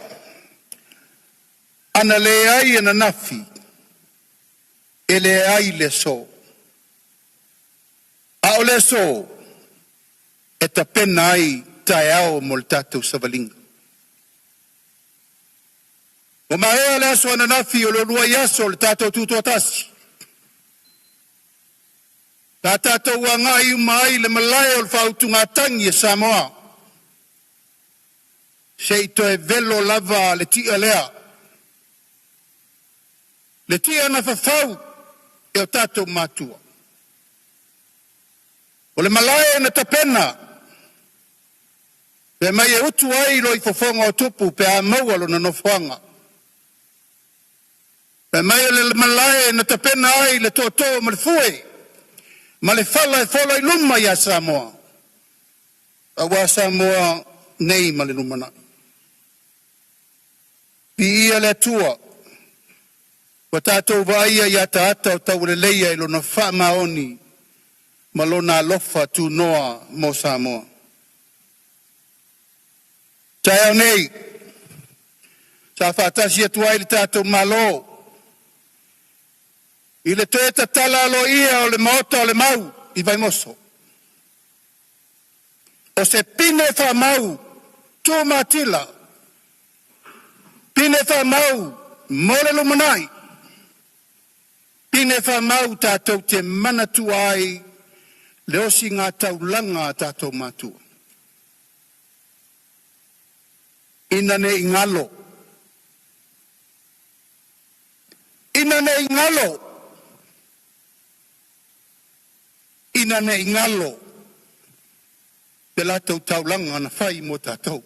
Ana leai ananafi, e leai le aso. A o le aso, e tapena ai taeao mo le tatou savaliga. Ua maea le aso ananafi o le uluai aso o le tatou tutoatasi. Sa tatou agai uma ai i le malae o le faautugatagi a Samoa se i toe velo lava le ti'a lea, le ti'a na fafau e o tatou matua. O le malae na tapena fai mai e utu ai loifofoga o tupu pe a maua lona nofoaga. Fai mai o le malae na tapena ai le tootoo ma le fue ma le fala e fola i luma ia Samoa, aua Samoa nei ma le lumanai. Viia le Atua ua tatou vaaia i ataata o tauleleia i lona faamaoni ma lona alofa tunoa mo Samoa. Taeao nei, sa faatasi atu ai le tatou Malo i le toe tatala aloaia o le Maota o le Mau i Vaimoso, o se pine faamau tumatila, pine faamau mo le lumanai, pine faamau tatou te manatua ai le osiga taulaga a tatou matua. Ina ne i galo, ina ne i galo, ina ne i galo le latou taulaga na fai mo tatou,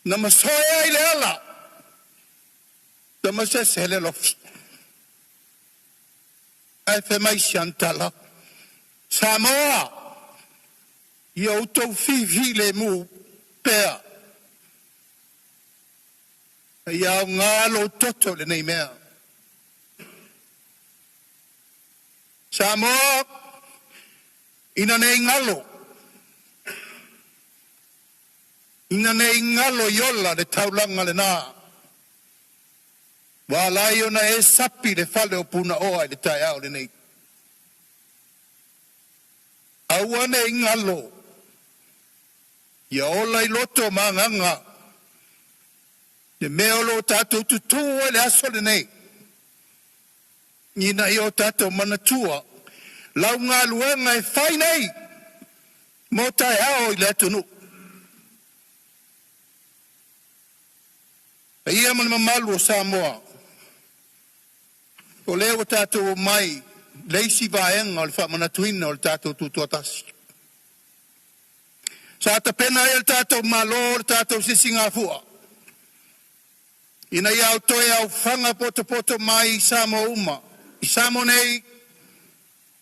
na masoe ai le ala. Tamasese le lofi. Ae fai mai si ana tala. Samoa, ia outou fifilemu pea. Ia aoga lou toto i lenei mea. Samoa, ina nei galo, ina nei galo i ola le taulaga lena. Ua ala ai ona e sapi le fale o Punaoa i le taeao lenei. Aua nei galo, ia ola i loto ma agaga, le mea o lo o tatou tutū ai le aso lenei. Ina ia o tatou manatua, lau galuega e fai nei, mo taeao i le atunuu. Paia ma le mamalu o Samoa, o lea ua tatou omai le isi vaega o le faamanatuina o le tatou tutoatasi. Sa tapena ai e le tatou Malo le tatou sisigafua ina ia toe aofaga potopoto mai i Samoa uma, i Samoa nei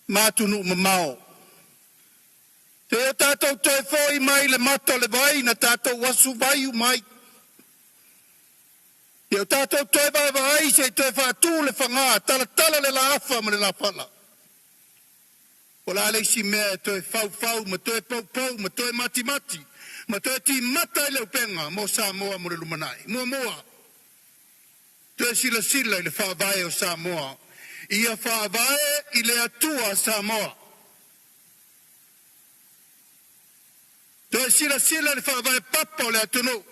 ma atunuu mamao. Seia o tatou toe foi mai le mata o le vai na tatou asu vai mai. Ia o tatou toe vaavaai se i toe faatu le fagā, talatala le laafa ma le lafala. O le a le isi mea e toe faufau ma toe poupou ma toe matimati ma toe timata ai le upega mo Samoa mo le lumanai. Muamua, toe silasila i le faavae o Samoa. Ia faavae i le Atua Samoa. Toe silasila i le faavae papa o le atunuu.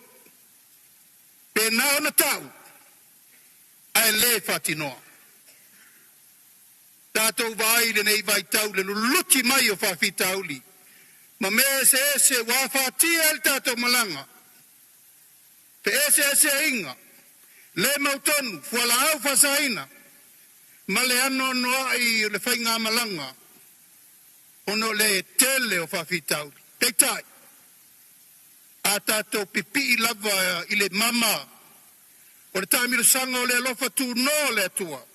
Pe na ona tau ae le faatinoa. Tatou vaai i lenei vaitau i le luluti mai o faafitauli ma mea eseese ua afatia ai le tatou malaga, feeseeseaiga le mautonu, fualaau faasaina, ma le anoanoai o le faigamalaga ona o le tele o faafitauli. Peitai, a tatou pipii lava i le mama o le taamilosaga o le alofa tunoa o le Atua,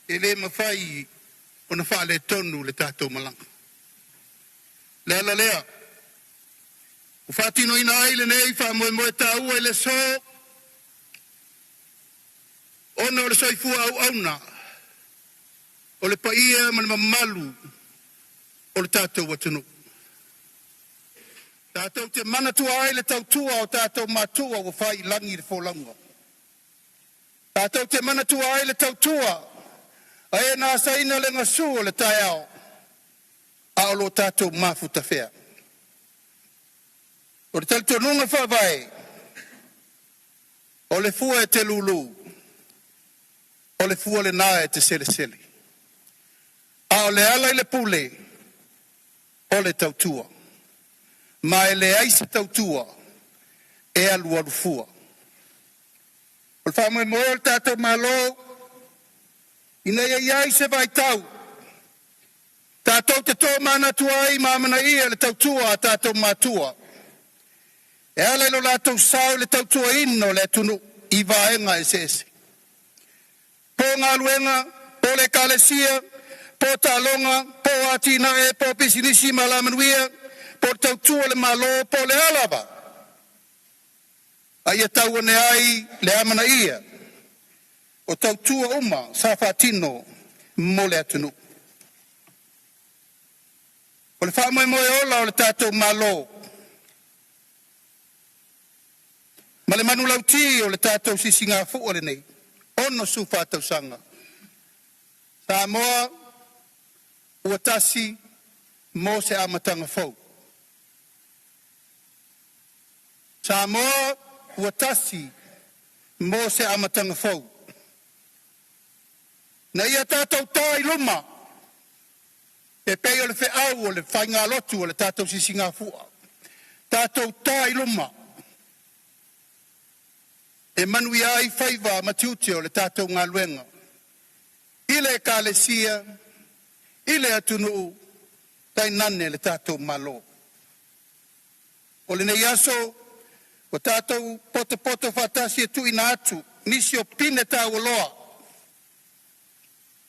e le mafai ona faaletonu le tatou malaga. Le ala lea ua faatinoina ai lenei faamoemoe taua i le aso, ona o le soifua auauna o le paia ma le mamalu o le tatou atunuu. Tatou te manatua ai le tautua o tatou matua ua fai i lagi le folauga. Tatou te manatua ai le tautua a e na asaina le gasu o le taeao a o lo tatou mafutafea. O le talitonuga faavae, o le fua e te lulu, o le fua lena e te selesele. A o le ala i le pule, o le tautua. Ma e leai se tautua e alualu fua. O le faamoemoe o le tatou Malo, ina ia i ai se vaitau tatou te tomanatu ai ma amanaia le tautua a tatou matua e ala i lo latou sao i le tautuaina o le atunuu i vaega eseese. Po o galuega, po o le ekalesia, po o taaloga, po o atinae, po o pisinisi ma alamanuia, po o le tautua i le Malo, po o le a lava, a ia tau ane ai le amanaia o tautua uma sa faatino mo le atunuu. O le faamoemoe ola o le tatou Malo ma le manulauti o le tatou Sisigafua lenei 64 tausaga, Samoa ua tasi mo se amataga fou. Samoa ua tasi mo se amataga fou. Na ia tatou ta i luma e pei o le feau o le faigalotu a le tatou Sisigafua, tatou ta i luma e manuia ai faiva ma tiute o le tatou galuega i le Ekalesia, i le atunuu, tainane le tatou Malo. O lenei aso, Ua tatou potopoto faatasi e tuuina atu nisi o pine taualoa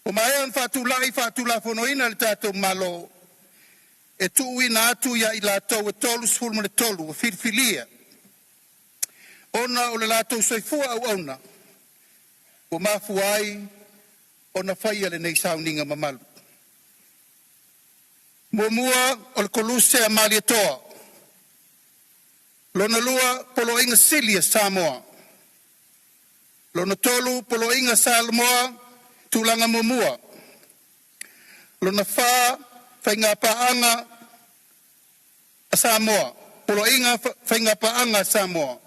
ua maea ona faatulai faatulafonoina e le tatou Malo e tuuina atu ia i latou e 33 ua filifilia ona o le latou soifua auauna ua mafua ai ona faia lenei sauniga mamalu. 1. Koluse a Malietoa. 2. Poloaiga Sili a Samoa. 3. Poloaiga Samoa Tulaga Muamua. 4. Faigapaaga a Samoa. Poloaiga Faiga Paaga a Samoa.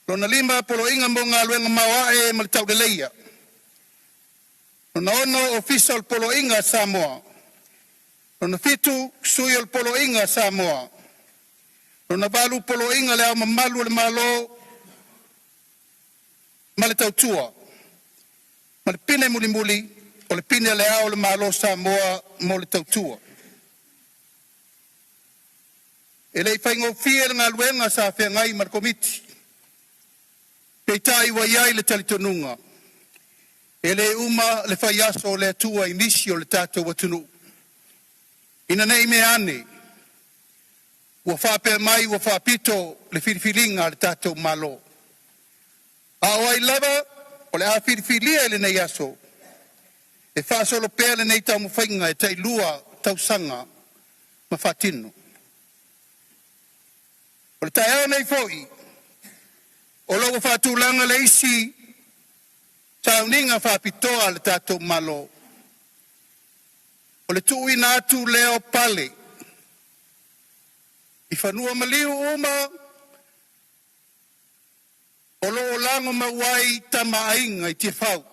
5. Poloaiga mo Galuega Maoae ma le Tauleleia. 6. Ofisa o le Poloaiga a Samoa. 7. Sui o le Poloaiga a Samoa. 8. Poloaiga o le Ao Mamalu o le Malo ma le Tautua. Ma le Pine mulimuli o le Pine o le Ao o le Malo o Samoa mo le Tautua. E le i faigofie le galuega sa feagai ma le Komiti, peitai ua i ai le talitonuga, e le uma le fai aso o le Atua i nisi o le tatou atunuu, ina ne i mea ane ua faapea mai ua faapito le filifiliga a le tatou Malo. A o ai lava o le a filifilia i lenei aso e faasolo pea lenei taumafaiga e tailua tausaga ma faatino. O le taeao nei foi o lo o ua faatulaga le isi sauniga faapitoa a le tatou Malo, o le tuuina atu lea o pale i fanua maliu uma o lo o lagomau ai Tama a Aiga i Tiafau.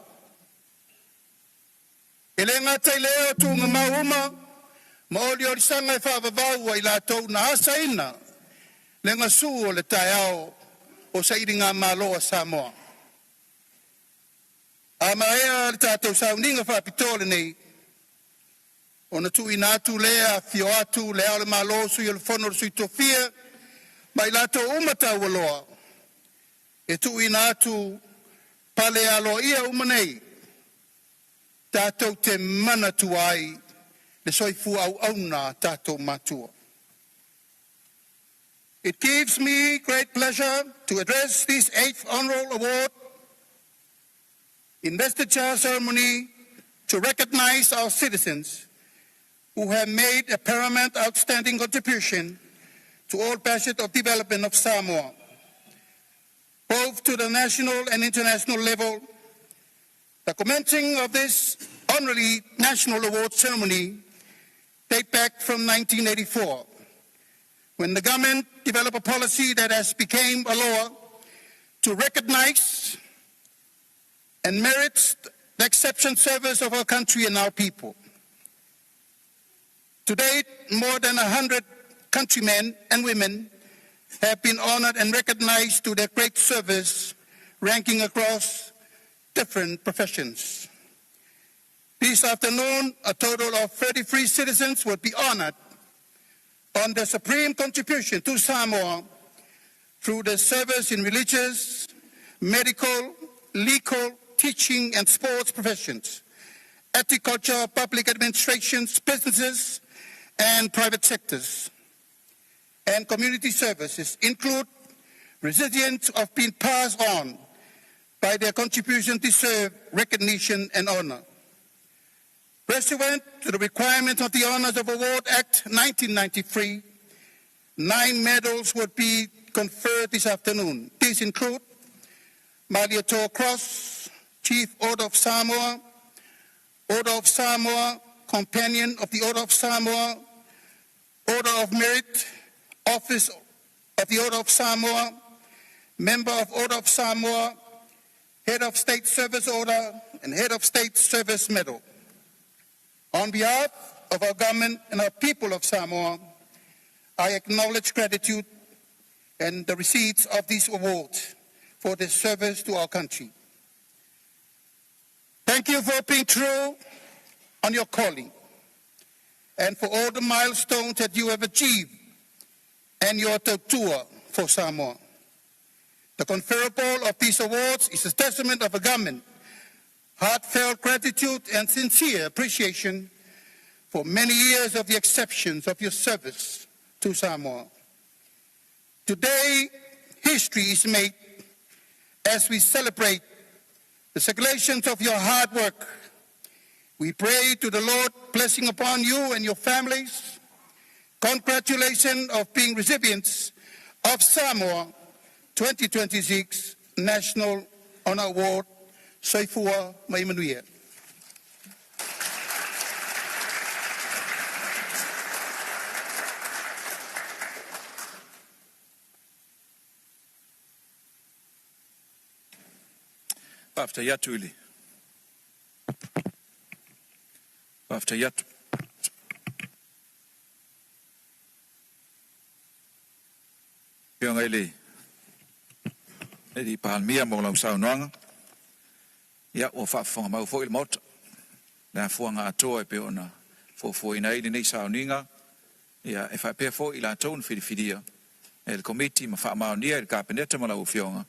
E le gata i lea o tuugamau uma ma oliolisaga e faavavau a i latou na asaina le gasu o le taeao o sailigamalo a Samoa. A maea le tatou sauniga faapitoa lenei, ona tuuina atu lea e afifio atu Le Ao o le Malo, Sui o le Fono a Sui Tofia ma i latou uma taualoa e tuuina atu pale aloaia uma nei tatou te manatua ai le soifua auauna a tatou matua. It gives me great pleasure to address this 8th Honorable Award Investiture Ceremony to recognize our citizens who have made a paramount outstanding contribution to all facets of development of Samoa, both to the national and international level. The commencing of this honorary National Award Ceremony date back from 1984, when the government developed a policy that has become a law to recognize and merits the exceptional service of our country and our people. To date, more than 100 countrymen and women have been honored and recognized to their great service, ranking across different professions. This afternoon, a total of 33 citizens will be honored on their supreme contribution to Samoa through their service in religious, medical, legal, teaching and sports professions, agriculture, public administrations, businesses, and private sectors, and community services include recipients of being passed on by their contribution deserve recognition and honor. Pursuant to the requirements of the Honours of Award Act 1993, nine medals would be conferred this afternoon. These include Malietoa Cross, Chief Order of Samoa, Order of Samoa, Companion of the Order of Samoa, Order of Merit, Office of the Order of Samoa, Member of Order of Samoa, Head of State Service Order, and Head of State Service Medal. On behalf of our government and our people of Samoa, I acknowledge gratitude and the receipts of these awards for their service to our country. Thank you for being true on your calling and for all the milestones that you have achieved and your tautua for Samoa. The conferral of these awards is a testament of a government heartfelt gratitude and sincere appreciation for many years of the exceptions of your service to Samoa. Today, history is made as we celebrate the circulations of your hard work. We pray to the Lord blessing upon you and your families. Congratulations of being recipients of Samoa 2026 National Honor Award. Soifua ma ia manuia. Faafetai atu i le faafetai atu. Afioga i le Palemia mo lau saunoaga. Ia, ua faafofoga mau foi le Maota, le afuaga atoa e pei ona fuafuaina ai lenei sauniga, ia e faapea foi i latou na filifilia e le Komiti ma faamaonia e le Kapeneta ma lau Afioga,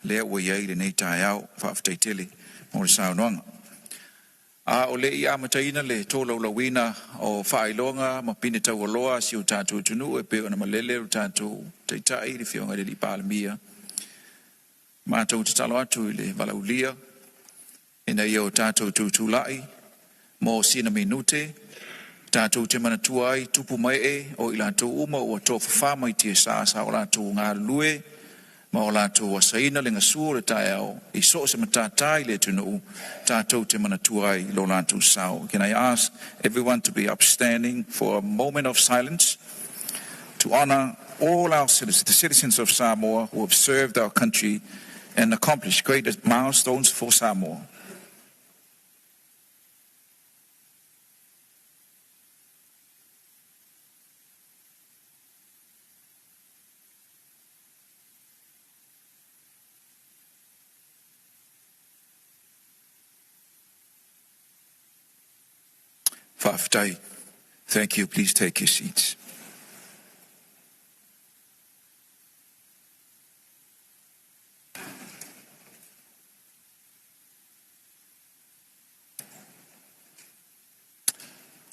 lea ua i ai lenei taeao. Faafetai tele mo le saunoaga. A o le i amataina le tolaulauina o faailoga ma pine taualoa a si o tatou atunuu e pei ona malele lo tatou Taitai, le Afioga i le Palemia, matou tatalo atu i le valaaulia ina ia o tatou tutulai mo sina minute tatou te manatua ai tupu ma ee o i latou uma ua tofafa mai tiasa sa o latou galulue ma o latou asaina le gasu o le taeao i so o se matata i le atunuu tatou te manatua ai lo latou sao. Can I ask everyone to be upstanding for a moment of silence to honor all our citizens, the citizens of Samoa who have served our country and accomplished great milestones for Samoa. Faafetai. Thank you. Please take your seats.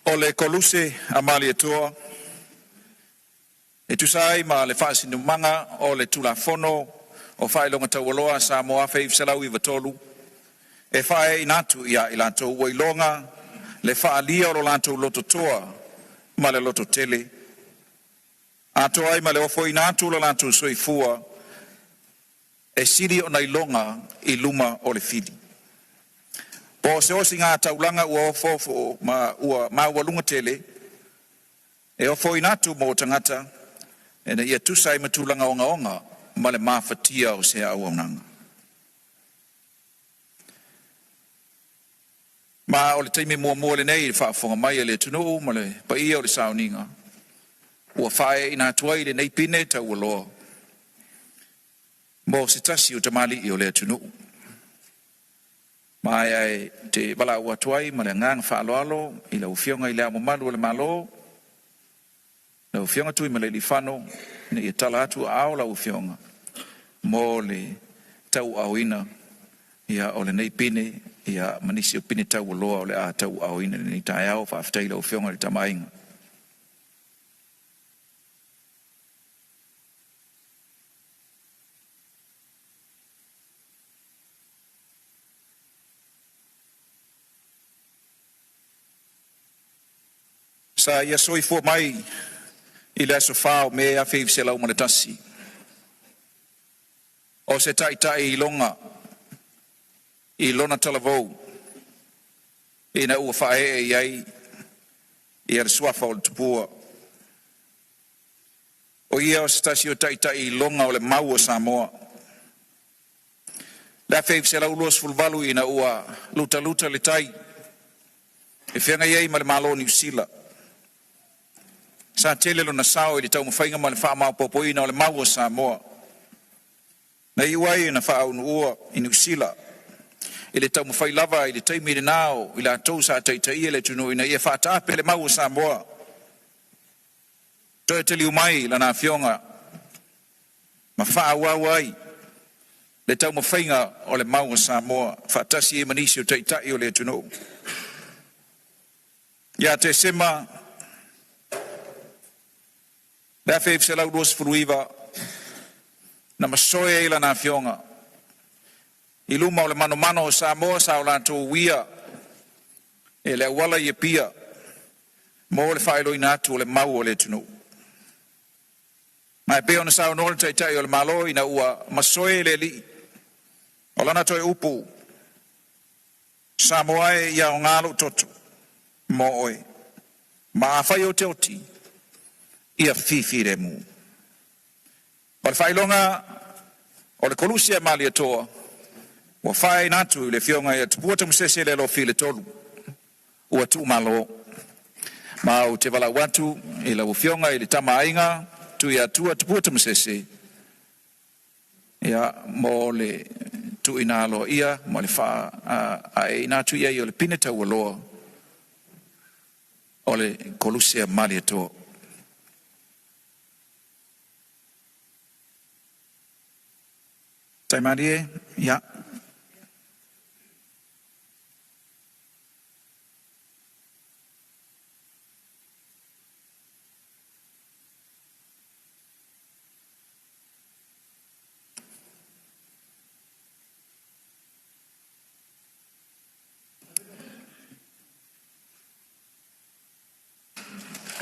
O le Koluse a Malietoa e tusa ai ma le faasinomaga o le Tulafono o Faailoga Taualoa a Samoa 1993 e faaeaina atu ia i latou ua iloga le faalia o lo latou lototoa ma le lototele atoa ai ma le ofoina atu o lo latou soifua e sili ona iloga i luma o le fili. Po o se osiga taulaga ua ofoofo ma ua maualuga tele e ofoina atu mo tagata ina ia tusa ai ma tulaga ogaoga ma le mafatia o se auaunaga. Ma o le taimi muamua lenei i le faafofoga mai a le atunuu ma le paia o le sauniga ua faaeaina atu ai lenei pine taualoa mo se tasi o tamalii o le atunuu. Ma e te valaau atu ai ma le agaga faaaloalo i lau Afioga i le Ao Mamalu o le Malo, lau Afioga Tuimalealiifano, ina ia tala atu aao lau Afioga mo le tauaaoina ia o lenei pine ia ma nisi o pine taualoa o le a tauaaoina i lenei taeao. Faafetai i lau Afioga i le Tama a Aiga. Sa ia soifua mai i le aso 4 o Me 1901. O se taitai iloga i lona talavou ina ua faaee i ai ia le suafa o le Tupua. O ia o se tasi o taitai iloga o le mau o Samoa. Le 1928 ina ua lutaluta le tai e feagai ai ma le Malo o Niu Sila. Sa tele lona sao i le taumafaiga ma le faamaopoopoina o le mau o Samoa. Na iu ai na faaunuua i Niu Sila i le taumafai lava i le taimi lena o i latou sa taitaia le atunuu ina ia faataape le mau o Samoa. Toe taliu mai lana afioga ma faaauau ai Le taumafaiga o le mau o Samoa faatasi ai ma nisi o taitai o le atunuu. Ia Tesema le 1929 na masoe ai lana afioga i luma o le manomano o Samoa sa o latou uia e le auala i Apia mo le faailoaina atu o le mau o le atunuu. Ma e pei ona saunoa le Taitai o le Malo ina ua masoe le alii, o lana toe upu, Samoa e ia aoga lou toto mo oe, ma afai ou te oti, ia fifilemu. O le faailoga o le Kolusi a Malietoa ua faailoaina atu i le afioga ia Tupua Tamasese le Alofi le Tolu ua tuumalo. Ma ou te valaau atu i lau afioga i le Tama a Aiga Tuiatua Tupua Tamasese ia mo le tuuina aloaia ma le faaeina atu i ai o le pine taualoa o le Kolusi a Malietoa. Taimalie, ia.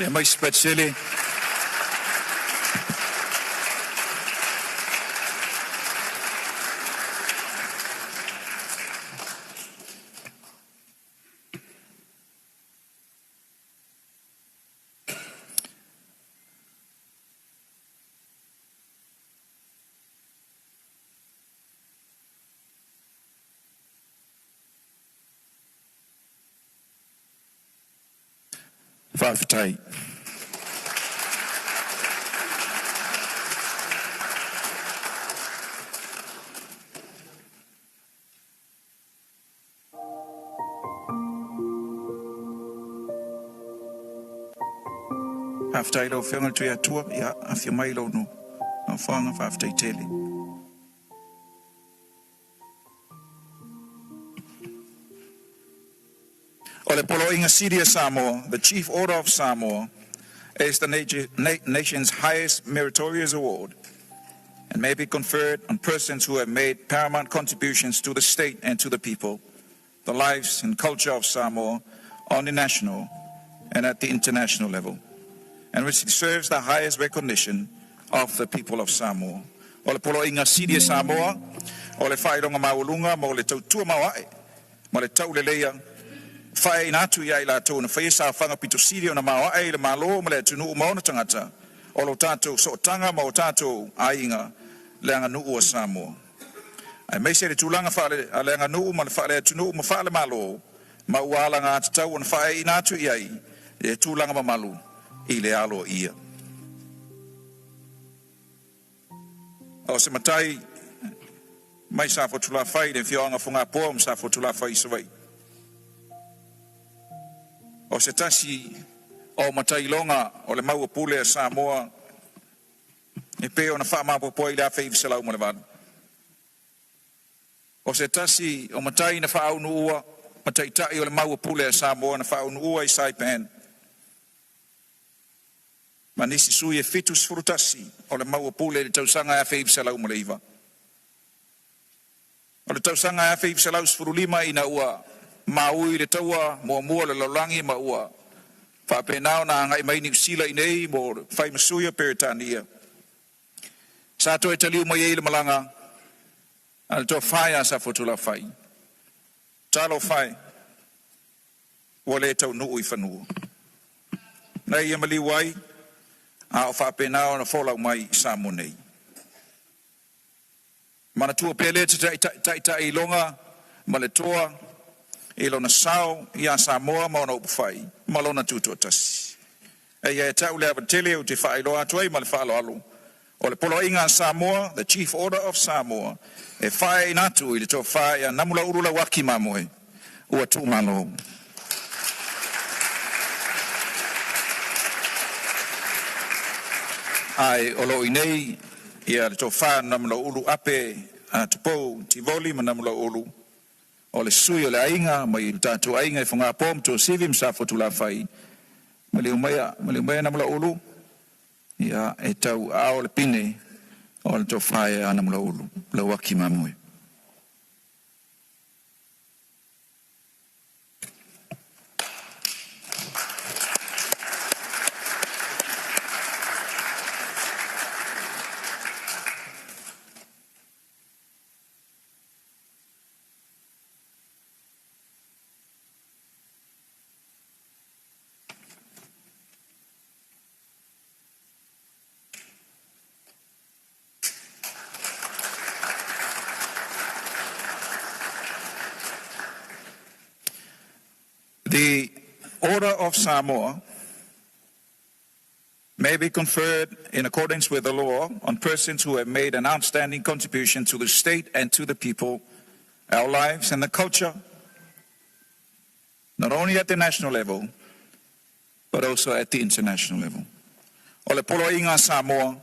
Ia mai Sipatele. Faafetai. Faafetai i lau Afioga i le Tuiatua, ia afio mai i lou nofoaga, faafetai tele. O le Poloaiga Sili a Samoa, the Chief Order of Samoa, is the nation's highest meritorious award and may be conferred on persons who have made paramount contributions to the state and to the people, the lives and culture of Samoa on the national and at the international level, and which deserves the highest recognition of the people of Samoa. O le Poloaiga Sili a Samoa, o le faailoga maualuga mo le tautua maoae ma le tauleleia faaiina atu ia i latou na faia saofaga pitosili ona maoae i le Malo ma le atunuu ma ona tagata o lo tatou sootaga ma o tatou aiga le aganuu a Samoa. Aemaise le tulaga faaleaganuu ma le faaleatunuu ma faalemalo ma ua alagatatau ona faaiina atu i ai le tulaga mamalu i le aloaia. O se matai mai Safotulafai i le afioaga Fogapoa ma Safotulafai i Savaii. O se tasi o matailoga o le mau pule a Samoa e pei ona faamapopoa i le 1908. O se tasi o matai na faaunuua ma taitai o le mau pule a Samoa na faaunuua i Saipan. Ma nisi sui e 71 o le mau pule i le tausaga e 1909. O le tausaga e 1915 ina ua maui le taua muamua le lalolagi ma ua faapena ona agai mai Niu Sila i nei mo fai masui o Peretania. Sa toe taliu mai ai le malaga a le tofa ia Safotulafai. Talofa e ua le taunuu i fanua. Na ia maliu ai a o faapena ona folau mai i Samoa nei. Manatua pea lea taitai iloga ma le toa i lona sao ia Samoa ma ona upufai ma lona tutoatasi. E ia e tau le avatele o te faailoa atu ai ma le faaaloalo o le Poloaiga a Samoa, the Chief Order of Samoa, e faaiina atu i le tofa ia Namulauulu Lauaki Mamoe ua tuumalo. Ae o loo i nei ia le tofa Namulauulu Ape Atupou Tivoli ma Namulau'ulu, o le sui o le aiga mai le tatou aiga i Fogapo ma Tuasivi ma Safotulafai. Maliu maia, maliu maia Namulau'ulu, ia e tauaao le pine o le tofa ia Namulau'ulu Lauaki Mamoe. The Order of Samoa may be conferred in accordance with the law on persons who have made an outstanding contribution to the state and to the people, our lives and the culture, not only at the national level, but also at the international level. O le Poloaiga a Samoa,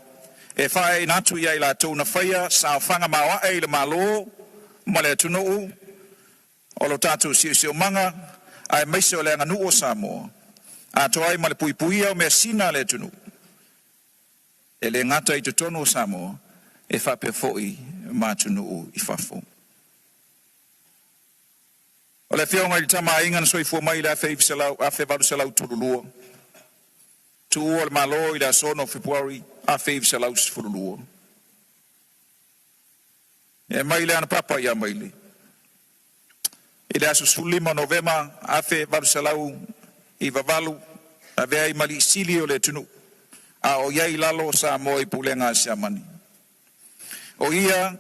e faa'aina atu ia i latou na faia saofaga maoae i le Malo ma le atunuu o lo tatou siosiomaga aemaise o le aganuu o Samoa, atoa ai ma le puipuia o measina a le atunuu, e le gata i totonu o Samoa, e faapea foi ma atunuu i fafo. O le Afioga i le Tama a Aiga na soifua mai i le 1832, tuua le Malo i le aso 6 Fepuari 1912. E mai le Anapapa ia Maile. I le aso 15 Novema 1898, avea ai ma alii sili o le atunuu, a o i ai i lalo o Samoa i pulega a Siamani. O ia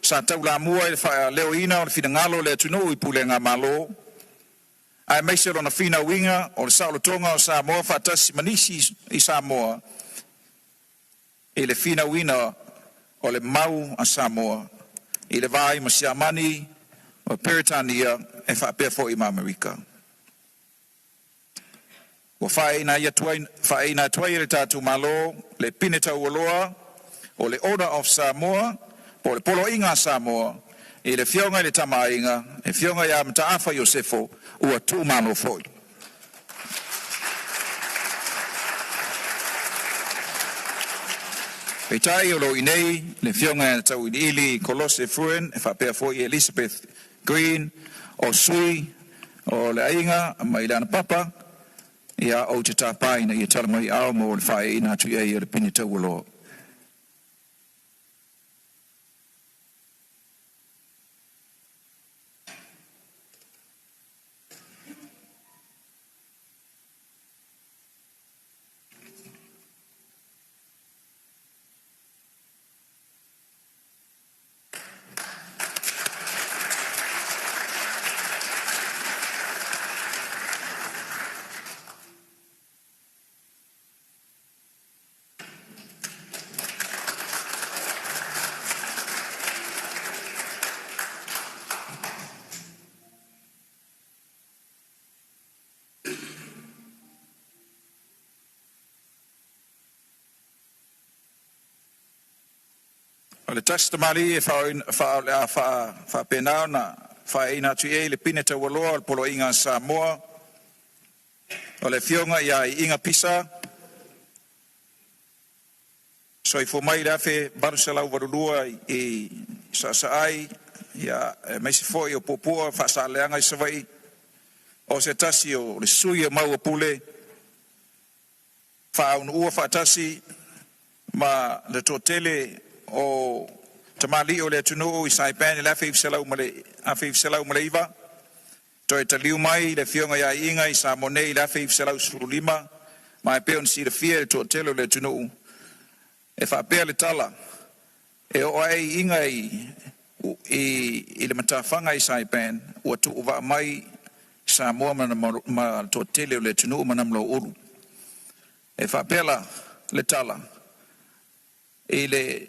sa taulamua i le faaleoina o le finagalo o le atunuu i pulega Malo, aemaise lona finauina o le saolotoga o Samoa faatasi ma nisi i Samoa i le finauina o le mau a Samoa i le va ai ma Siamani o Peretania e faapea foi ma Amerika. Ua faa'aina atu ai e le tatou Malo le pine taualoa o le Order of Samoa po o le Poloaiga a Samoa i le Afioga i le Tama a Aiga, le Afioga ia Mataafa Iosefo, ua tuumalo foi. Peitai o lo o i inei le Afioga ia Tauiliili Kolose Frewin e faapea foi Elizabeth Green o sui o le aiga mai le Anapapa, ia ou te tapa ina ia tala mai ao mo le faaeaina atu i ai o le pine taualoa. O le tasi tamalii e o le a faapena ona faaeaina atu i ai le pine taualoa o le Poloaiga a Samoa, o le Afioga ia Iiga Pisa, soifua mai i le 1882 i Saasaai, ia aemaise foi o Puapua Faasaleleaga i Savaii, o se tasi o le sui o Maua Pule, faaunuua faatasi ma le toatele o tamalii o le atunuu i Saipan i le 1909, toe taliu mai le Afioga ia Iiga i Samoa nei i le 1915, ma e pei ona silafia e le toatele o le atunuu, e faapea le tala, e oo ae Iiga i le matafaga i Saipan, ua tuuvaa mai Samoa ma le toatele o le atunuu ma Namulau'ulu. E faapea la le tala i le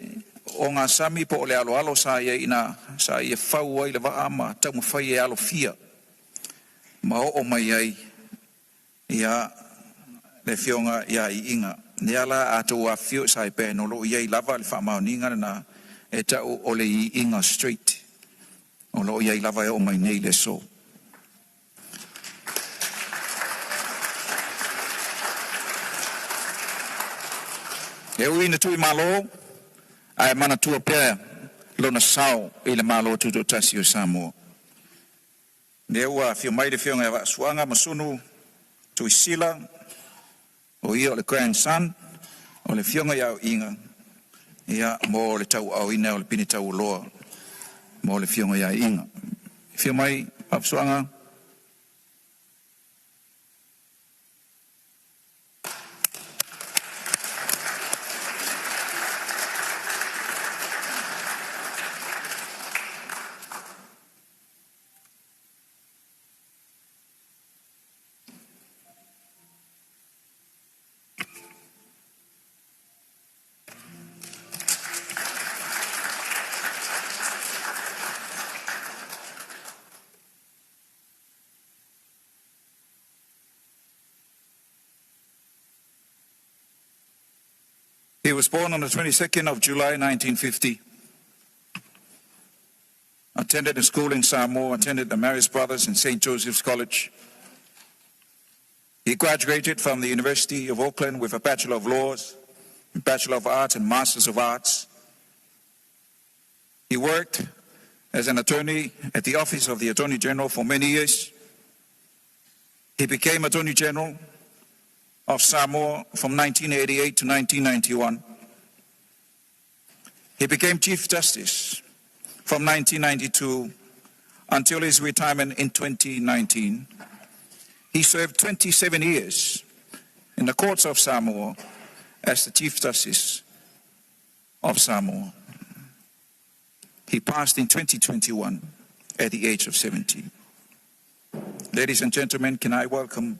ogasami po o le aloalo sa ia ina sa ia fau ai le vaa ma taumafai e alofia ma oo mai ai ia le Afioga ia Iiga. Lea la a outou afifio i Saipan, o lo o i ai lava le faamaoniga lena E ta'u o le Iiga Street o lo o i ai lava e oo mai nei le aso. E ui ina tuuimalo, ae manatua pea lona sao i le Malo Tutoatasi o Samoa. Lea ua afio mai le Afioga ia Vaafusuaga Masunu Tuisila, o ia o le grandson o le Afioga ia Iga, ia mo le tauaaoina o le pine taualoa mo le Afioga ia Iga. Afio mai Vaafusuaga. He was born on the 22nd of July 1950. Attended a school in Samoa, attended the Marist Brothers and St. Joseph's College. He graduated from the University of Auckland with a Bachelor of Laws, Bachelor of Arts, and Masters of Arts. He worked as an attorney at the Office of the Attorney General for many years. He became Attorney General of Samoa from 1988 to 1991. He became Chief Justice from 1992 until his retirement in 2019. He served 27 years in the courts of Samoa as the Chief Justice of Samoa. He passed in 2021 at the age of 70. Ladies and gentlemen, can I welcome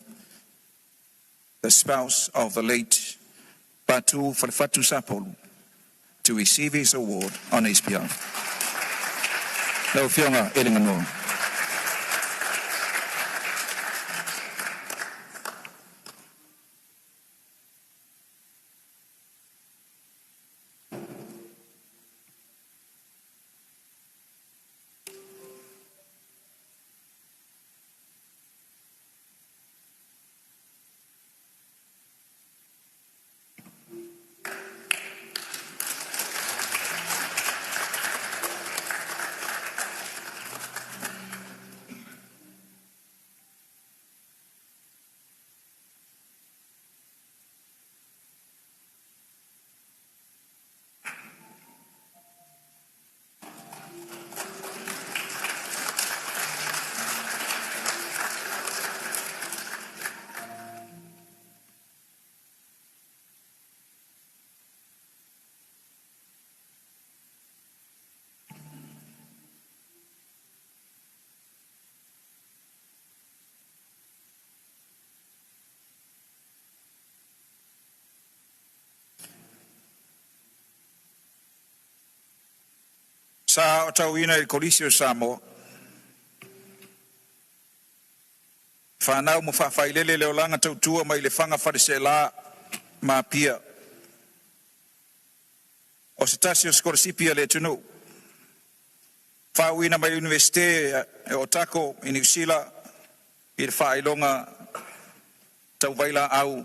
the spouse of the late Patu Falefatu Sapolu to receive his award on his behalf. Lau Afioga e Leganuo. Sa aotauina i le Kolisi o Samoa. Fanau ma faafailele le olaga tautua mai Lefaga Faleaseela ma Apia. O se tasi o sikolasipi a le atunuu. Faauuina mai le Iunivesite e Otago i Niu Sila i le faailoga tau vailaau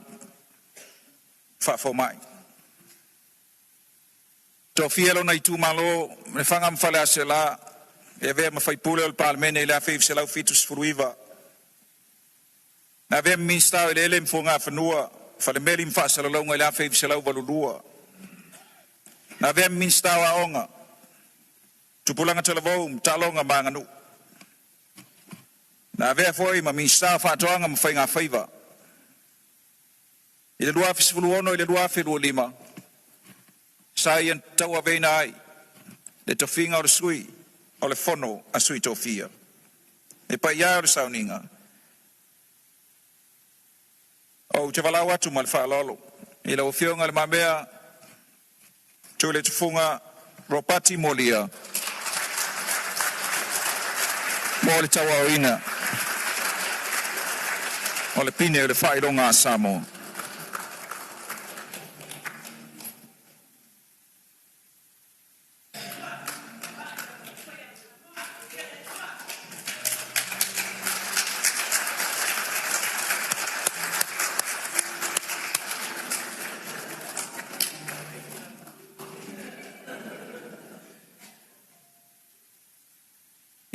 faafomai. Tofia lona itumalo Lefaga ma Faleaseela e avea ma faipule o le Palemene i le 1979. Na avea ma Minisita o Eleele ma Fuagafanua, Falemeli ma Faasalalauga i le 1982. Na avea ma Minisita o Aoga, Tupulaga Talavou ma Taaloga ma Aganuu. Na avea foi ma Minisita o Faatoaga ma Faiga Faiva. I le 2016 i le 2025, sa ia tauaveina ai le tofiga o le sui o le Fono a Sui Tofia. E paia e o le sauniga, ou te valaau atu ma le faaaloalo i lau Afioga Le Mamea Tuiletufuga Ropati Mualia mo le tauaaoina o le pine o le Faailoga a Samoa.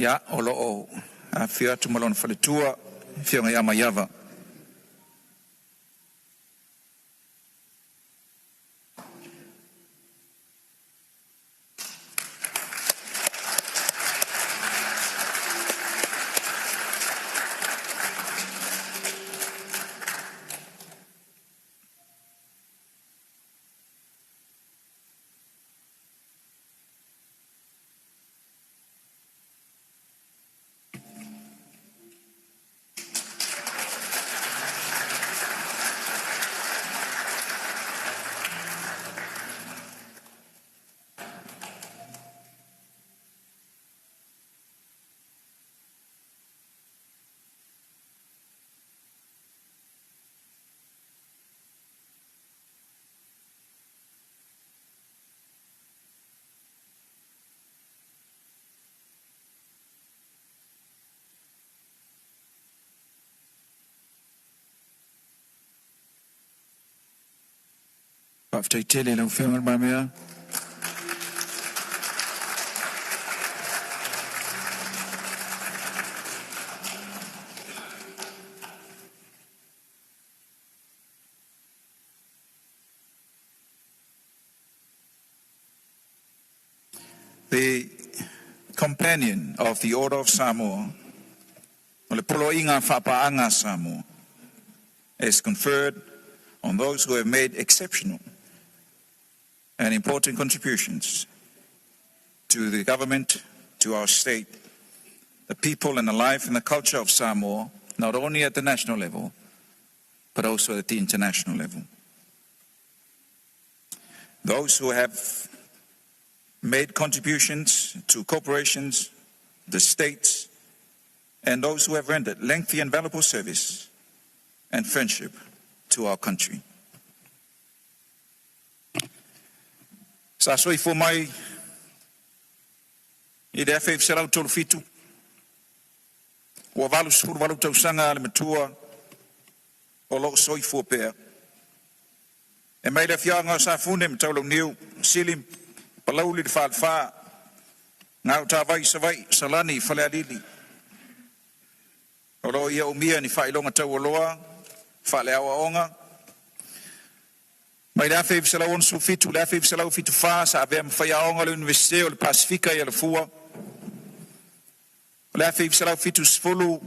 Ia, o loo afifio atu ma lona faletua, Afioga ia Maiava. Faafetai tele i lau Afioga i le Palemia. The Companion of the Order of Samoa, o le Poloaiga Faapaaga a Samoa, is conferred on those who have made exceptional and important contributions to the government, to our state, the people and the life and the culture of Samoa, not only at the national level, but also at the international level. Those who have made contributions to corporations, the states, and those who have rendered lengthy and valuable service and friendship to our country. Sa soifua mai i le 1937, ua 88 tausaga le matua o loo soifua pea. E mai le afioaga o Safune ma Taulauniu, Sili Palauli le Falefa, Gautavai Savai Salani Falealili. O loo ia umia ni faailoga taualoa faaleaoaoga. Mai le 1967 le 1974 sa avea ma faiaoga o le Iunivesite o le Pasefika i Alafua. O le 1970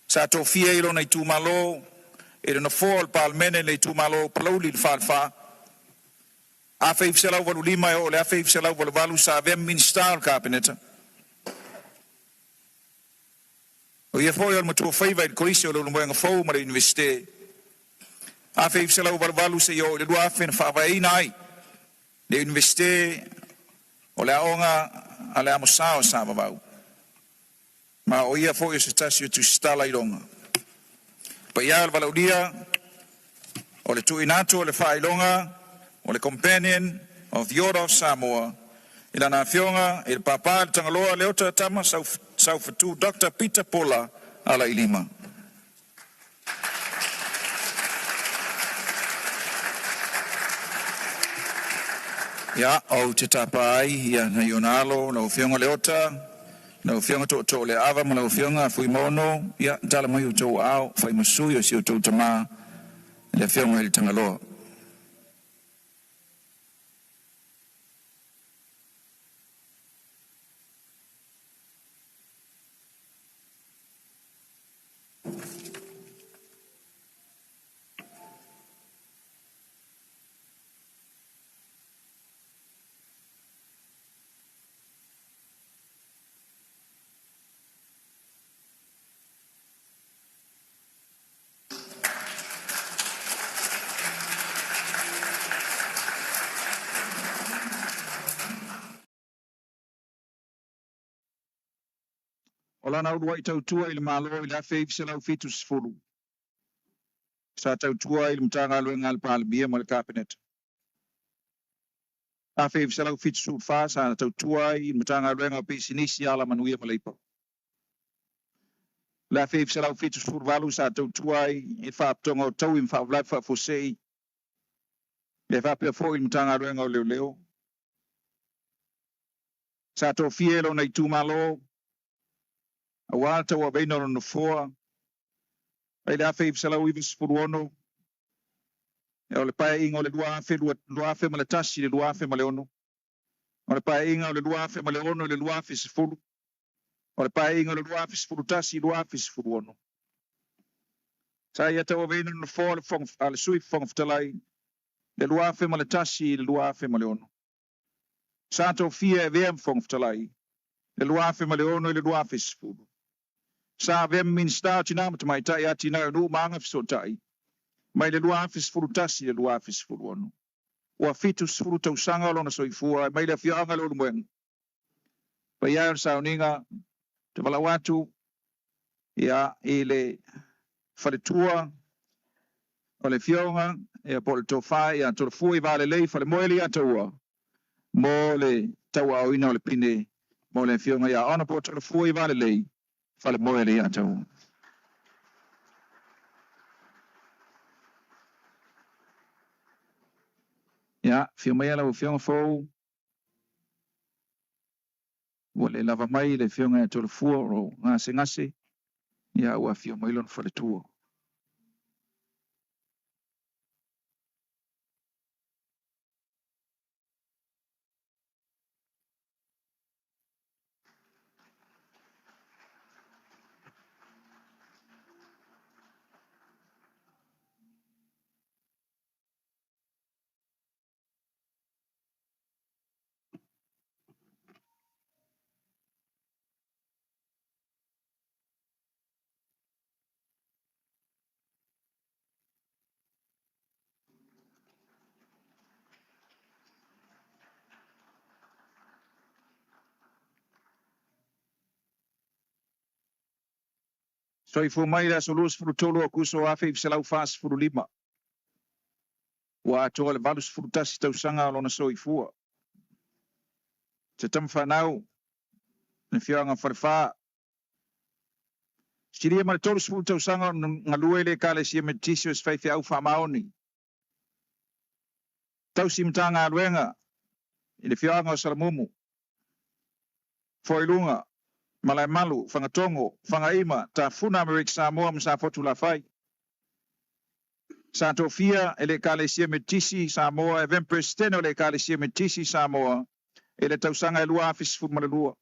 sa tofia i lona itumalo i le nofoa o le Palemene le itumalo o Palauli le Falefa. 1985 e oo i le 1988 sa avea ma Minisita o le Kapeneta. O ia foi o le matuafaiva i le Kolisi o le Ulumoega Fou ma le Iunivesite. 1988 seia oo i le 2000 na faavaeina ai le Iunivesite o le Aoga a le Amosa o Sa-Vavau. Ma o ia foi o se tasi o tusitala i luga. Paia o le valaaulia o le tuuina atu o le faailoga o le Companion of the Order of Samoa i lana afioga i le Papa le Tagaloa Leota Tama Saufatu Dr. Peter Pola Alailima. Ia, ou te tapa ai ia nai ona alo, lau Afioga Leota, lau Afioga Tootoo le Ava ma lau Afioga Fuimaono, ia tala mai outou aao fai ma sui o si outou tamā le Afioga i le Tagaloa. O lana uluai tautua i le Malo i le 1970, sa tautua i le Matagaluega a le Palemia ma le Kapeneta. 1974 sa tautua ai i le Matagaluega o Pisinisi, Alamanuia ma Leipa. Le 1978 sa tautua ai i le Faalapotopotoga o Taui ma Faalavelave Faafuasei, e faapea foi i le Matagaluega o Leoleo. Sa tofia e lona itumalo Auā le tauaveina o lona nofoa mai le 1996, o le Paeaiga o le 2001 i le 2006, o le Paeaiga o le 2006 i le 2010, o le Paeaiga o le 2011 i le 2016. Sa ia tauaveina le nofoa o le Sui Fofoga Fetalai i le 2001 i le 2006. Sa tofia e avea ma Fofoga Fetalai i le 2006 i le 2010. Sa avea ma Minisita o Tina ma Tamaitai, Atinae o Nuu ma Agafesootai mai le 2011 i le 2016. Ua 70 tausaga o lona soifua e mai le afioaga o Leulumoega. Paia e o le sauniga, te valaau atu ia, i le faletua o le afioga ia, po o le tofa ia Tolofua i Valelei Falemoe le Ataua mo le tauaaoina o le pine mo le afioga ia Honorable Tolofua i Valelei Falemoe le Ataua. Ia, afio maia lau afioga fou, ua le lava mai le afioga ia Tolofua o gasegase, ia ua afio mai lona faletua. Soifua mai le aso 23 o Akuso 1945, ua atoa le 81 tausaga o lona soifua. Se tamafanau, le afioaga o Falefa. Silia ma le 30 tausaga o galue le Ekalesia Metotisi o se faifeau faamaoni. Tausi Matagaluega i le afioaga o Salamumu, Foiluga, Malaemalu, Fagatogo, Fagaima, Tafuna, Amerika Samoa ma Safotu Lafai. Sa tofia e le Ekalesia Metotisi Samoa e avea ma Peresetene o le Ekalesia Metotisi Samoa i le tausaga e 2012.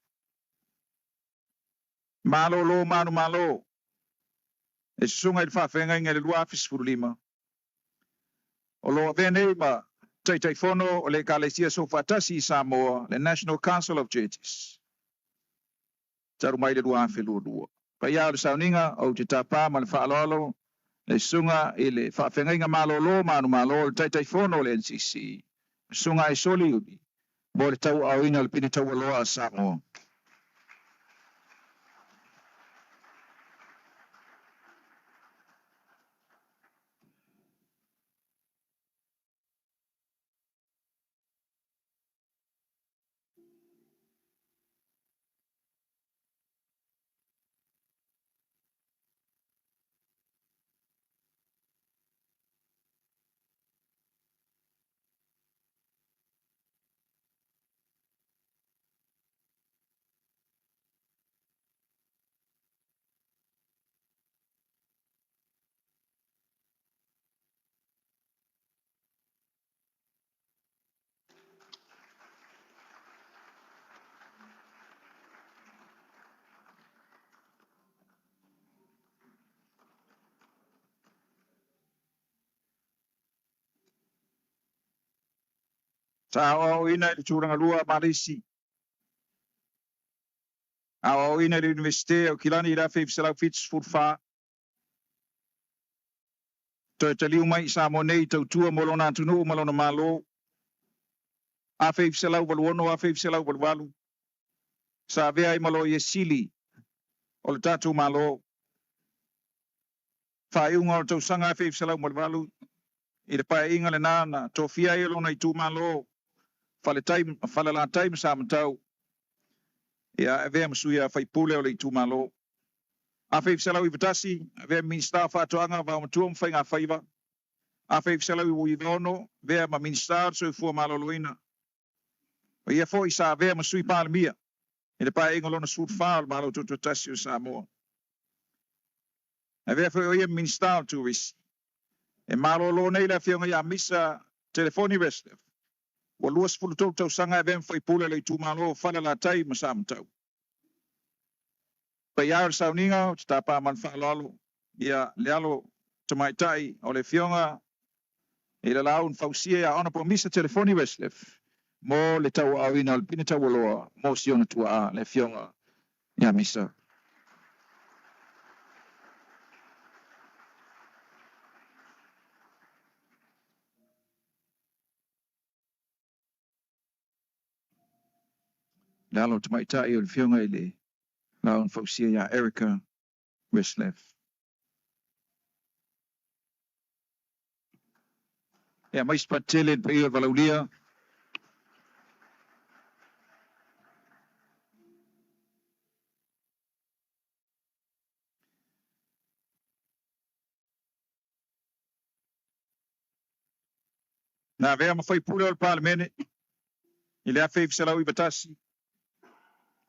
Malolo manumalo e susuga i le faafeagaiga i le 2015. O lo o avea nei ma Taitaifono o le Ekalesia Soofaatasi i Samoa, le National Council of Churches, talu mai le 2022. Paia o le sauniga, ou te tapa ma le faaaloalo le susuga i le faafeagaiga malolo manumalo, le Taitaifono o le NCC, susuga Aesoli Uli, mo le tauaaoina o le pine taualoa a Samoa. Sa aoaoina i le Tulagalua Malisi, aoaoina i le Iunivesite o Kilani i le 1974, toe taliu mai i Samoa nei i tautua mo lona atunuu ma lona Malo. 1986, 1988, sa avea ai ma Loia Sili o le tatou Malo. Faaiuga o le tausaga 1988 i le paeaiga lena na tofia ai e lona itumalo Faletai, Falelatai ma Samatau, ia avea ma sui faipule o le itumalo. 1991, avea ma Minisita o Faatoaga, Vaomatua ma Faiga Faiva. 1996, avea ma Minisita o le Soifua Maloloina. O ia foi sa avea ma Sui Palemia. I le Paeaiga Lona 14 o le Malo Tutoatasi o Samoa. Avea foi o ia Minisita o Turisi. E malolo nei le afioga ia Misa Telefoni Reslef, ua 23 tausaga e avea ma faipule o le itumalo o Falelatai ma Samatau. Paia e o le sauniga, ou te tapa ma le faaaloalo ia le alo tamaitai o le afioga i le Laau na Fausia ia Honorable Misa Telefoni Reslef mo le tauaaoina o le pine taualoa mo si ona tuaa le afioga ia Misa. Le alo tamaitai o le afioga i le Laau na Fausia ia Erica Reslef. Ia mai se patele le paia o le Valaulia. Na avea ma faipule o le Palemene i le 1991,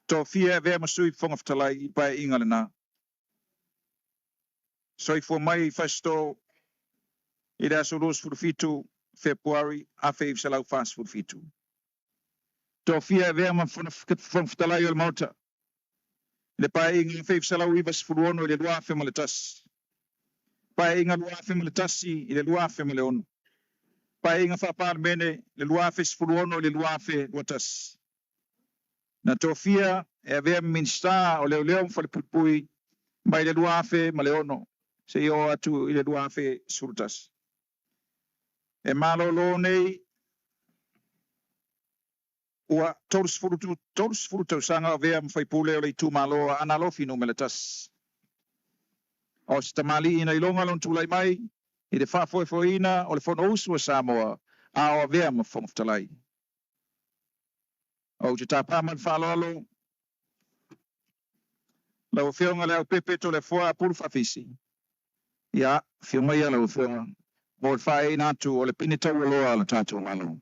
tofia e avea ma sui Fofoga Fetalai i paeaiga lena. Soifua mai i Fasitoo i le aso 27 Fepuari 1947. Tofia e avea ma Fofoga Fetalai o le Maota i le paeaiga 1996 i le 2001. Paeaiga 2001 i le 2006. Paeaiga faa-Palemene le 2016 i le 2021. Na tofia e avea ma Minisita o Leoleo ma Falepuipui mai le 2006 seia oo atu i le 2011. E malolo nei ua 30 tausaga o avea ma faipule o le itumalo a Aana Alofi Nu.1. O se tamalii na iloga lona tulai mai i le faafoefoeina o le Fonousu a Samoa a o avea ma Fofoga Fetalai. Ou te tapa ma le faaaloalo lau Afioga Leaupepe Toleafoa Apulu Faafisi. Ia, afio maia lau Afioga mo le faaeaina atu o le pine taualoa a le tatou Malo.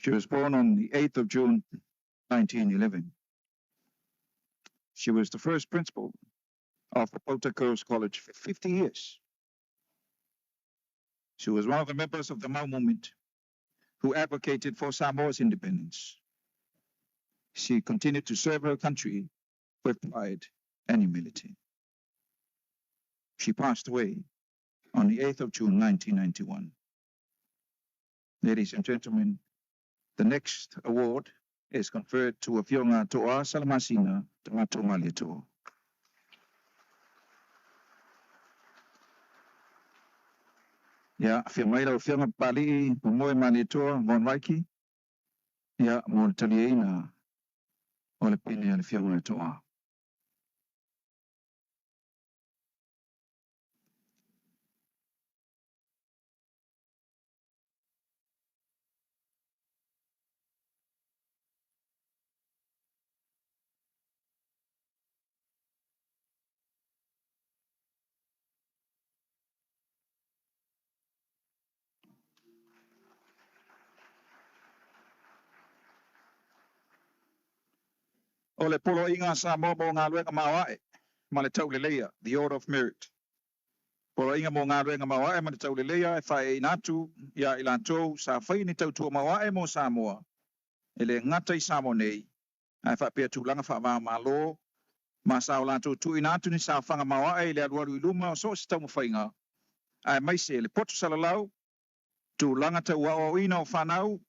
She was born on the 8th of June, 1911. She was the first principal of Papauta Girls College for 50 years. She was one of the members of the Mau movement who advocated for Samoa's independence. She continued to serve her country with pride and humility. She passed away on the 8th of June, 1991. Ladies and gentlemen, the next award is conferred to Afioga Toa Salamasina Tagato Malietoa. Ia, afio mai lau Afioga Papali'i Momoe Malietoa Von Vaiki, ia, mo le taliaina o le pine a le Afioga ia Toa. O le Poloaiga a Samoa mo Galuega Maoae ma le Tauleleia, The Order of Merit. Poloaiga mo Galuega Maoae ma le Tauleleia e faaeaina atu ia i latou sa faia ni tautua maoae mo Samoa e le gata i Samoa nei, ae faapea tulaga faava-o-Malo ma sa o latou tuuina atu ni saofaga maoae i le alualu i luma o so o se taumafaiga, aemaise le poto salalau. Tulaga tau aoaoina o fanau,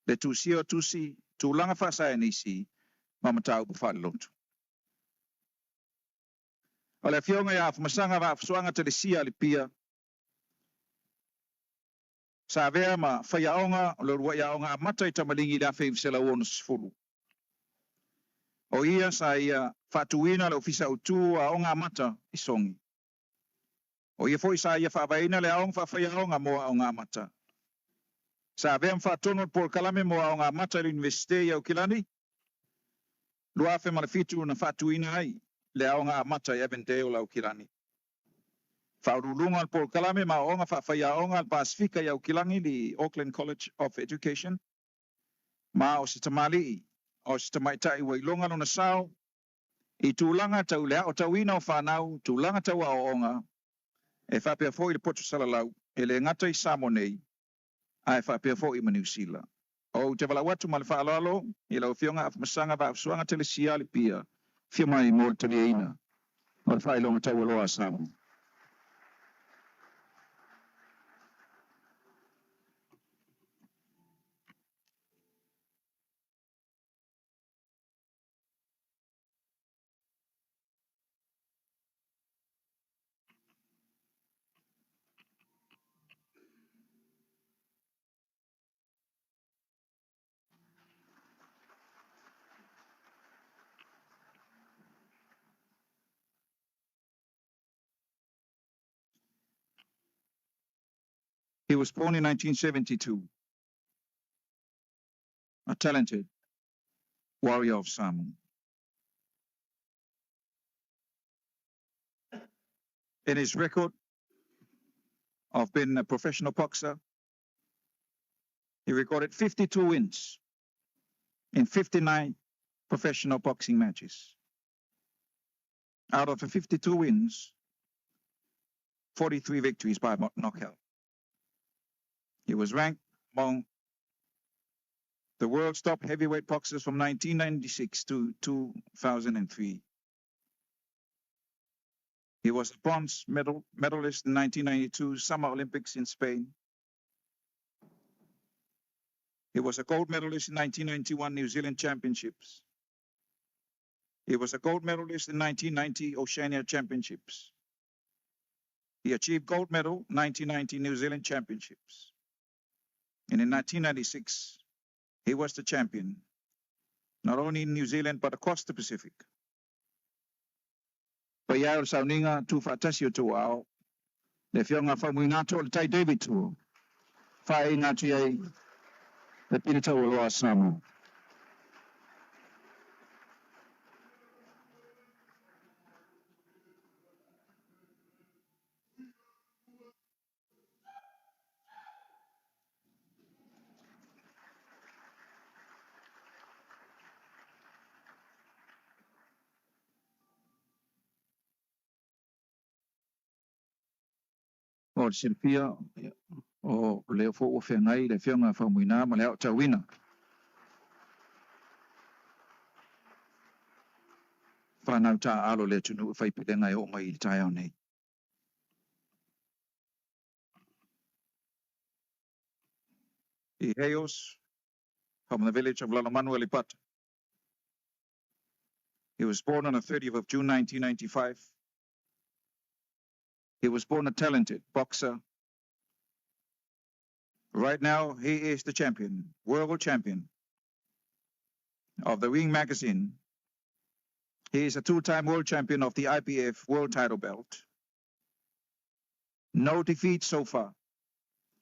le tusia o tusi, tulaga faasaienisi ma mataupu faalelotu. O le Afioga ia Afamasaga Vaafusuaga Telesia Alipia, sa avea ma faiaoga o le uluai aoga amata i Tamaligi i le 1960. O ia sa ia faatuina le Ofisa Autu o Aoga Amata i Sogi. O ia foi sa ia faavaeina le aoga faafaiaoga mo aoga amata. Sa avea ma faatonu o le polokalame mo aoga amata i le Iunivesite i Aukilani, 2007 na faatuina ai le aoga amata i Avondale, Aukilani. Faauluuluga o le polokalame ma aoaoga faafaiaoga a le Pasefika i Aukilani, le Auckland College of Education, ma o se tamalii, o se tamaitai ua iloga lona sao i tulaga tau le aotauina o fanau, tulaga tau aoaoga, e faapea foi le poto salalau, e le gata i Samoa nei, ae faapea foi ma Niu Sila. Ou te valaau atu ma le faaaloalo i lau Afioga Afamasaga Vaafusuaga Telesia Alipia, afio mai mo le taliaina o le faailoga taualoa a Samoa. He was born in 1972, a talented warrior of Samoa. In his record of being a professional boxer, he recorded 52 wins in 59 professional boxing matches. Out of the 52 wins, 43 victories by knockout. He was ranked among the world's top heavyweight boxers from 1996 to 2003. He was a bronze medalist in 1992 Summer Olympics in Spain. He was a gold medalist in 1991 New Zealand Championships. He was a gold medalist in 1990 Oceania Championships. He achieved gold medal 1990 New Zealand Championships. And in 1996, he was the champion, not only in New Zealand, but across the Pacific. Paia o le sauniga tuufaatasi o outou aao, le Afioga Faumuina Toaletai David Tua, faaiga atu i ai le pine taualoa a Samoa. Mo le silafia, o lea foi ua feagai le Afioga Faumuina ma le aotauina fanau taaalo le atunuu e faipilega e oo mai i le taeao nei. He hails from the village of Lalomanu, Aleipata. He was born on the 30th of June 1995. He was born a talented boxer. Right now, he is the champion, world champion of the Ring magazine. He is a two-time world champion of the IBF world title belt. No defeat so far.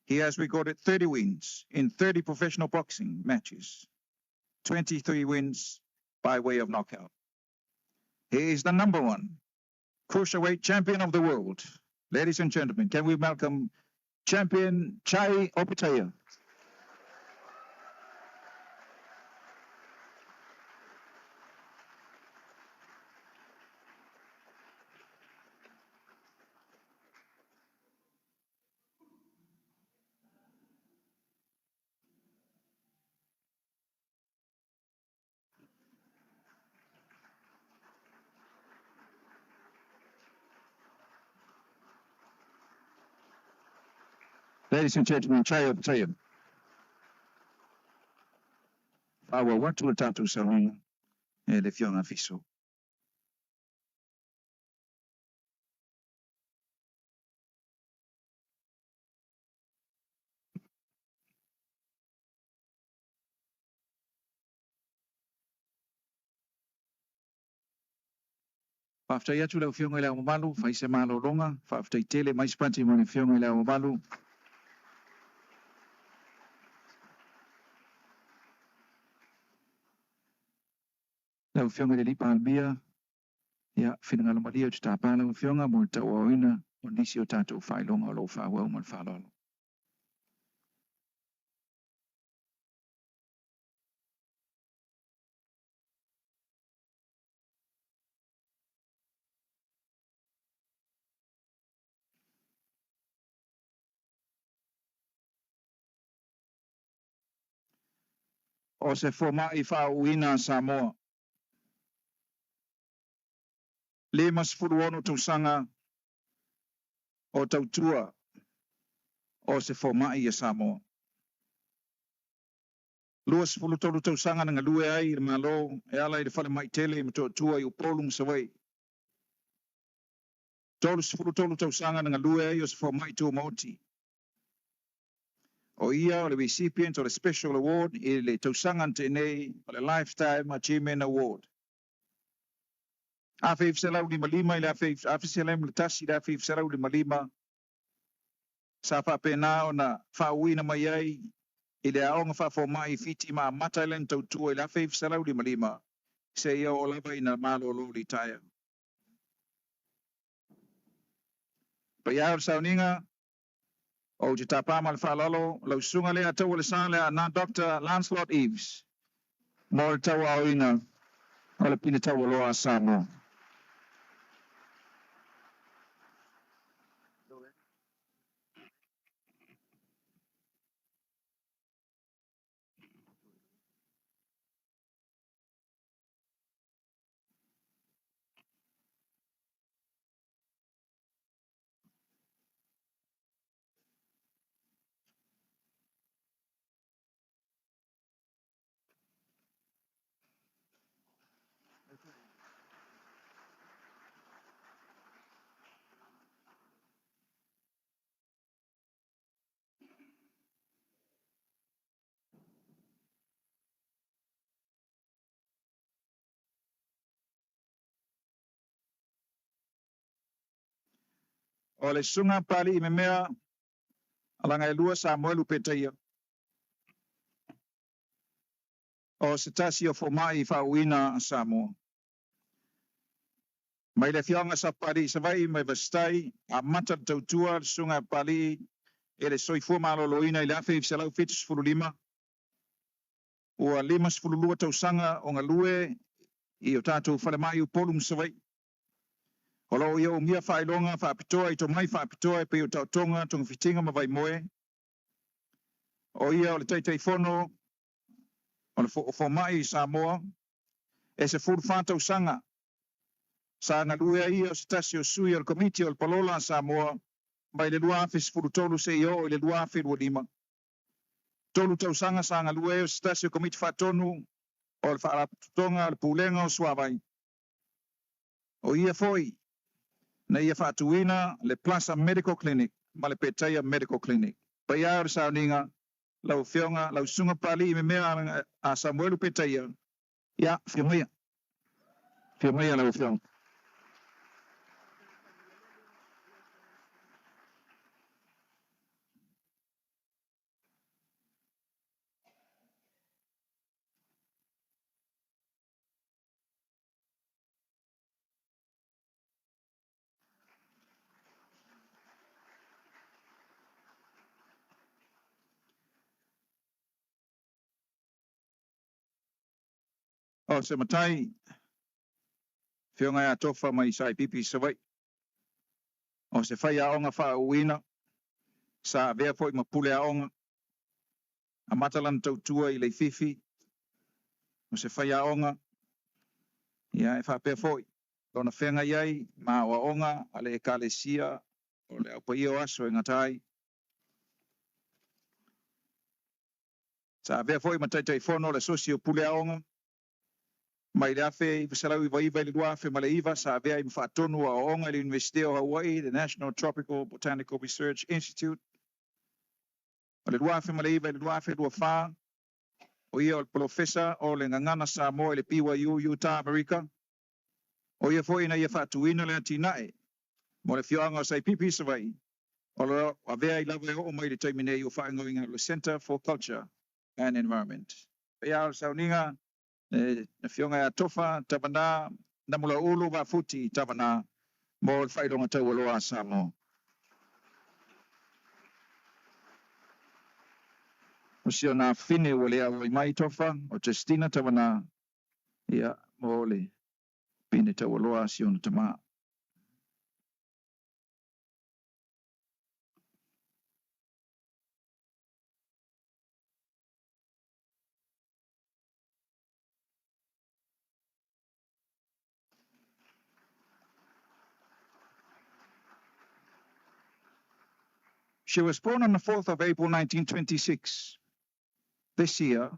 He has recorded 30 wins in 30 professional boxing matches, 23 wins by way of knockout. He is the number one cruiserweight champion of the world. Ladies and gentlemen, can we welcome champion Chai Opetaia? Ladies and gentlemen, Chayo Petaia. Faaauau atu le tatou saunoaga e le Afioga Fiso. Faafetai atu lau Afioga i Le Ao Mamalu, fai se malologa. Faafetai tele mai se mo le Afioga i Le Ao Mamalu. Lau Afioga i le Palemia, ia, finagalo malie ou te tapa lau Afioga mo le tauaaoina o nisi o tatou faailoga o lo o faaauau ma le faaaloalo. O se fomaʻi faauuina a Samoa. 56 tausaga o tautua o se fomaʻi ia Samoa. 23 tausaga na galue ai i le Malo e ala i le falemai tele i Motootua i Upolu ma Savaii. 33 tausaga na galue ai o se fomaʻi tumaoti. O ia o le recipient o le Special Award i le tausaga na tenei o le Lifetime Achievement Award. 1955 i le 1951 i le 1955 sa faapena ona faauuina mai ai i le aoga faafomai i Fiti ma amata ai lana tautua i le 1955 seia oo lava ina malolo litaea. Paia o le sauniga, ou te tapa ma le faaaloalo lau susuga le Ataua le Sa le na Dr. Lancelot Eves mo le tauaaoina o le pine taualoa a Samoa. O le susuga Papali'i Memea Alagailua Samuelu Petaia. O se tasi o fomaʻi faauuina a Samoa. Mai le afioaga Sapapalii i Savaii mai Vasetai, amata le tautua le susuga Papali'i e le soifua maloloina i le 1975, ua 52 tausaga o galue i o tatou falemai Upolu ma Savaii. O lo o ia umia faailoga faapitoa i tomai faapitoa e pei o taotoga, togafitiga ma vaimoe. O ia o le Taitaifono o le Fomaʻi i Samoa e 14 tausaga. Sa galue ai ia o se tasi o sui o le Komiti o le Palola a Samoa mai le 2013 seia oo i le 2025. 3 tausaga sa galue ai o se tasi o Komiti Faatonu o le Faalapotopotoga o le Pulega o Suavai. O ia foi na ia faatuina le Plaza Medical Clinic ma le Petaia Medical Clinic. Paia o le sauniga, lau Afioga, lau Susuga Papali'i Memea a Samuelu Petaia, ia, afio maia. Afio maia lau Afioga. O se matai, Afioga ia Tofa mai Saipipi i Savaii. O se faiaoga faauuina, sa avea foi ma pule aoga, amata lana tautua i Leififi, o se faiaoga, ia e faapea foi lona feagai ai ma aoaoga a le Ekalesia o le Au Paia o Aso e gata ai. Sa avea foi ma Taitaifono o le Asosi o Pule Aoga mai le 1999 i le 2009. Sa avea ai ma Faatonu o Aoaoga i le Iunivesite o Hawaii, the National Tropical Botanical Research Institute. O le 2009 i le 2024, o ia o le Polofesa o le Gagana Samoa i le BYU, Utah, Amerika. O ia foi na ia faatuina le atinae mo le afioaga o Saipipi i Savaii, o lo o avea ai lava e oo mai i le taimi nei ua faaigoaina o le Center for Culture and Environment. Paia o le sauniga, le afioga ia Tofa Tavana Namulauulu Vafuti Tavana mo le faailoga taualoa a Samoa. O si ona afafine ua le auai mai Tofa, o Justina Tavana, ia, mo le pine taualoa a si ona tamā. She was born on the 4th of April 1926. This year,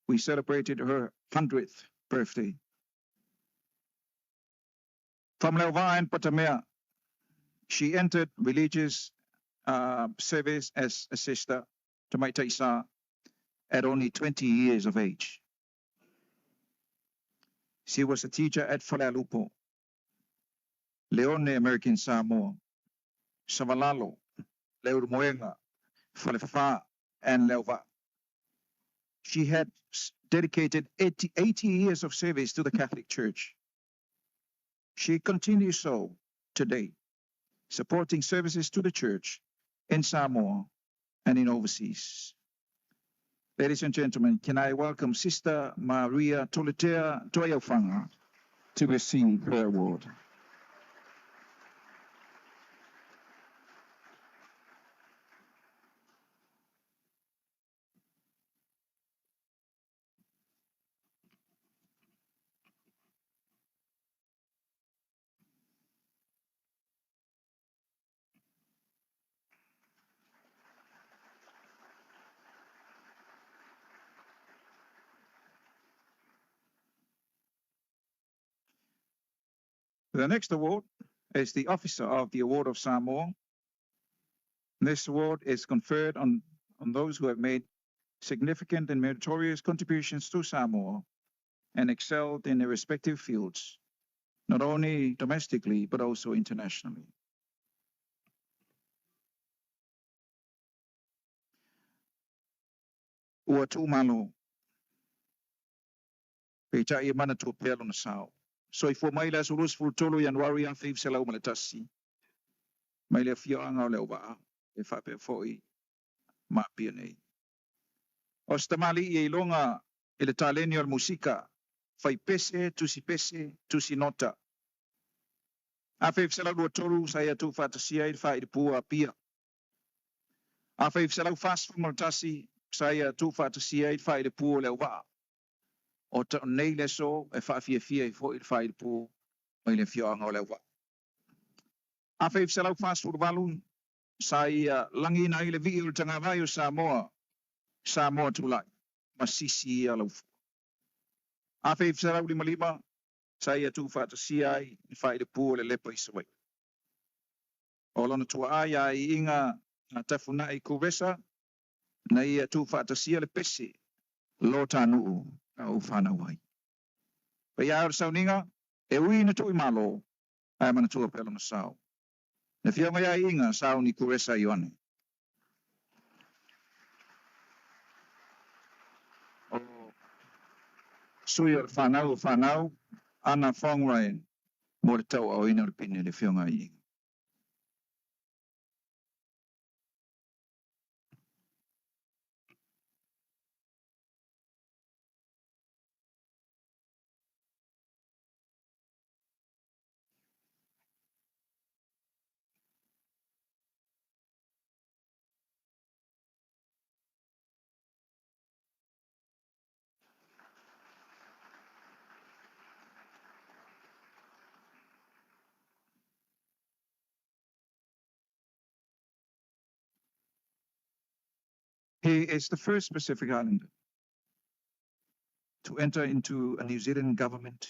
we celebrated her 100th birthday. From Leauva'a and Patamea, she entered religious service as a sister to Maitaisa at only 20 years of age. She was a teacher at Falealupo, Leone American Samoa, Savalalo, Leulumoega, Falefafa, and Leauva'a. She had dedicated 80 years of service to the Catholic Church. She continues so today, supporting services to the church in Samoa and in overseas. Ladies and gentlemen, can I welcome Sister Maria Toletea Toeaufanga to receive her award. The next award is the Officer of the Award of Samoa. This award is conferred on those who have made significant and meritorious contributions to Samoa and excelled in their respective fields, not only domestically but also internationally. Ua tuumalo, peitai e manatua pea lona sao. Soifua mai le aso 23 Ianuari 1901, mai le afioaga o Leauvaa e faapea foi ma Apia nei. O se tamalii e iloga i le taleni o le musika, fai pese, tusi pese, tusi nota. 1923 sa ia tuufaatasia ai le faailipu o Apia. 1941 sa ia tuufaatasia ai le faailipu o Leauvaa. O nei le aso e faafiafia ai foi le faailipu mai le afioaga o Leauvaa. 1948 sa ia lagiina ai le vii o le tagavai o Samoa, Samoa Tulai, ma sisi ia laufua. 1955 sa ia tuufaatasia ai le faailipu o le Lepa i Savaii. O lona tuaa ia iiga na Tafunai Kuresa na ia tuufaatasia le pese lo tanuu na ou fanau ai. Paia o le sauniga, e ui ina tu'i malo, ae manatua pea lona sao. Le afioga ia Iiga Sauni Kuresa Ioane. O sui o le whanau o whanau, Ana Fong Ryan, mo le tauaaoina o le pine le afioga ia Iiga. He is the first Pacific Islander to enter into a New Zealand government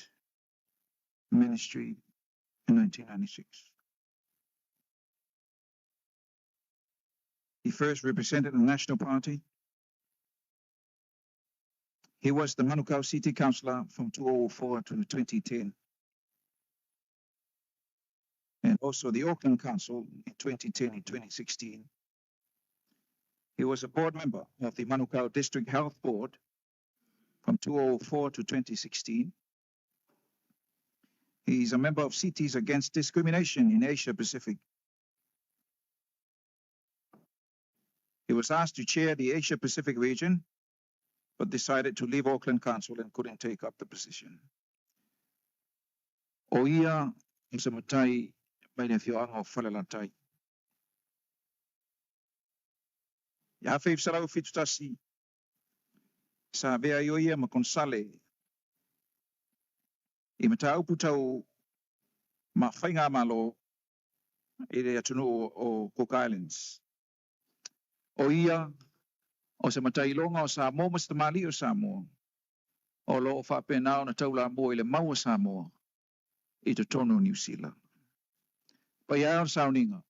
ministry in 1996. He first represented the National Party. He was the Manukau City Councillor from 2004 to 2010, and also the Auckland Council in 2010 and 2016. He was a board member of the Manukau District Health Board from 2004 to 2016. He is a member of Cities Against Discrimination in Asia Pacific. He was asked to chair the Asia Pacific region, but decided to leave Auckland Council and couldn't take up the position. O ia o se matai mai le afioaga o Falelatai. I 1971, sa avea ai o ia ma konesale i mataupu tau ma faigamalo i le atunuu o Cook Islands. O ia o se matailoga o Samoa ma se tamalii o Samoa o lo o faapena ona taulamua i le mau a Samoa i totonu o Niu Sila. Paia e o le sauniga.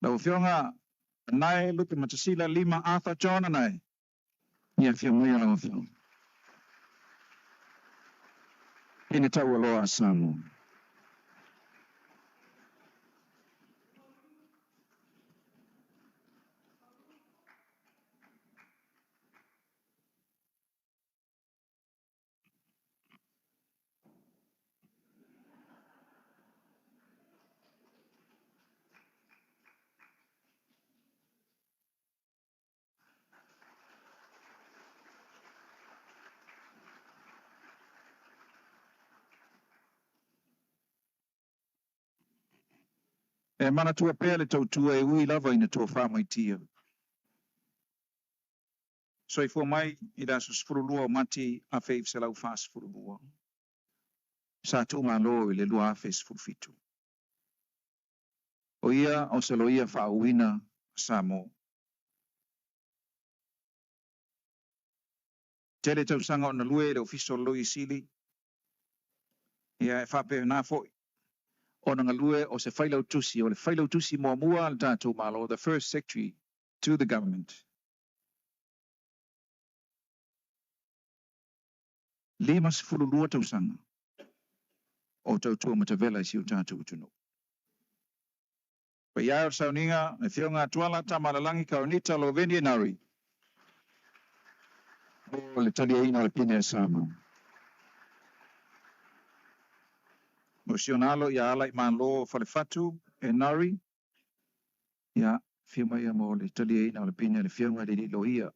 Lau Afioga Anae Lupematasila Lima Arthur John Anae. Ia afio maia lau Afioga. I le taualoa a Samoa. E manatua pea le tautua e ui lava ina tofa maitia. Soifua mai i le aso 12 o Mati 1942. Sa tuumalo i le 2017. O ia o se loia faauuina Samoa. Tele tausaga o galue i le Ofisa o le Loia Sili, ia e faapena foi ona galue o se failautusi, o le failautusi muamua a le tatou Malo, the first secretary to the government. 52 tausaga o tautua matavela i si o tatou atunuu. Paia e o le sauniga, le Afioga Tuala Tamaalelagi Kaunita Loveni Enari mo le taliaina o le pine a Samoa. O si ona alo ia Alaaimalo Falefatu Enari, ia, afio mai mo le taliaina o le pine a le Afioga i le alii loia.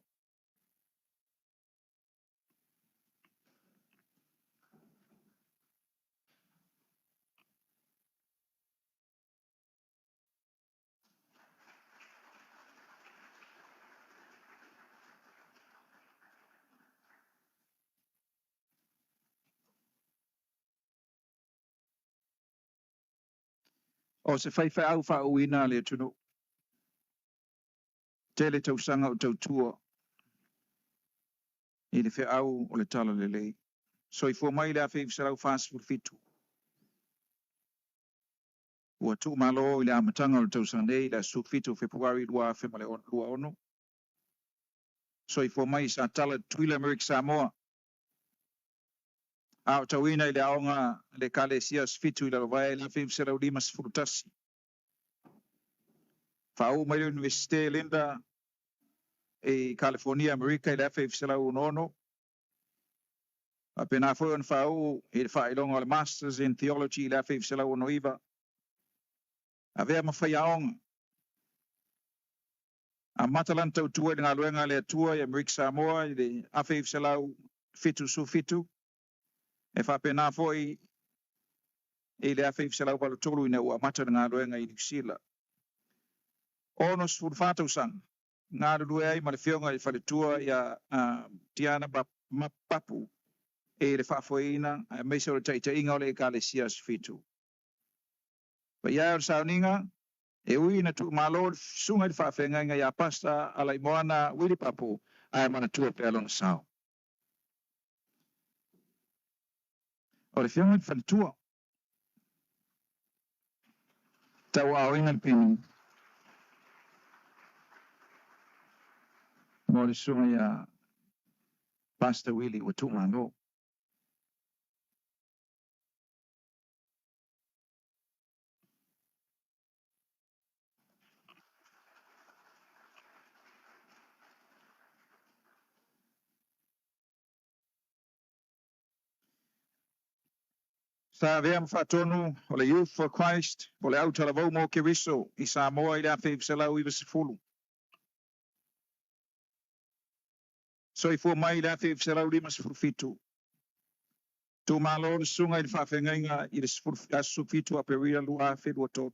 O se faifeau faauuina a le atunuu. Tele tausaga o tautua i le feau o le Talalelei. Soifua mai i le 1947. Ua tuumalo i le amataga o le tausaga nei i le aso 17 o Fepuari 2026. Soifua mai i Satala, Tutuila, Amerika Samoa. A o tauina i le aoga a le Ekalesia Aso Fitu i Lalovaea i le 1951. Faauu mai le Iunivesite Linda i Kalifonia, Amerika i le 1966. Faapena foi ona faauu i le faailoga o le Masters in Theology i le 1969. Avea ma faiaoga. Amata lana tautua i le galuega a le Atua i Amerika Samoa i le 1977, e faapena foi i le 1983 ina ua amata le galuega i Niu Sila. 64 tausaga galulue ai ma le Afioga i le Faletua ia Tiana Papu i le faafoeina aemaise o le taitaiga o le Ekalesia Aso Fitu. Paia e o le sauniga. E ui ina tuumalo le susuga i le faafeagaiga ia Pastor Alaimoana Willie Papu, ae manatua pea lona sao. O le afioga i le faletua, tauaaoina le pini mo le susuga ia Pastor Willie ua tuumalo. Sa avea ma faatonu o le Youth for Christ po o le Autalavou mo Keriso i Samoa i le 1990. Soifua mai i le 1957. Tuumalo le susuga i le faafeagaiga i le aso 17 Aperila 2023.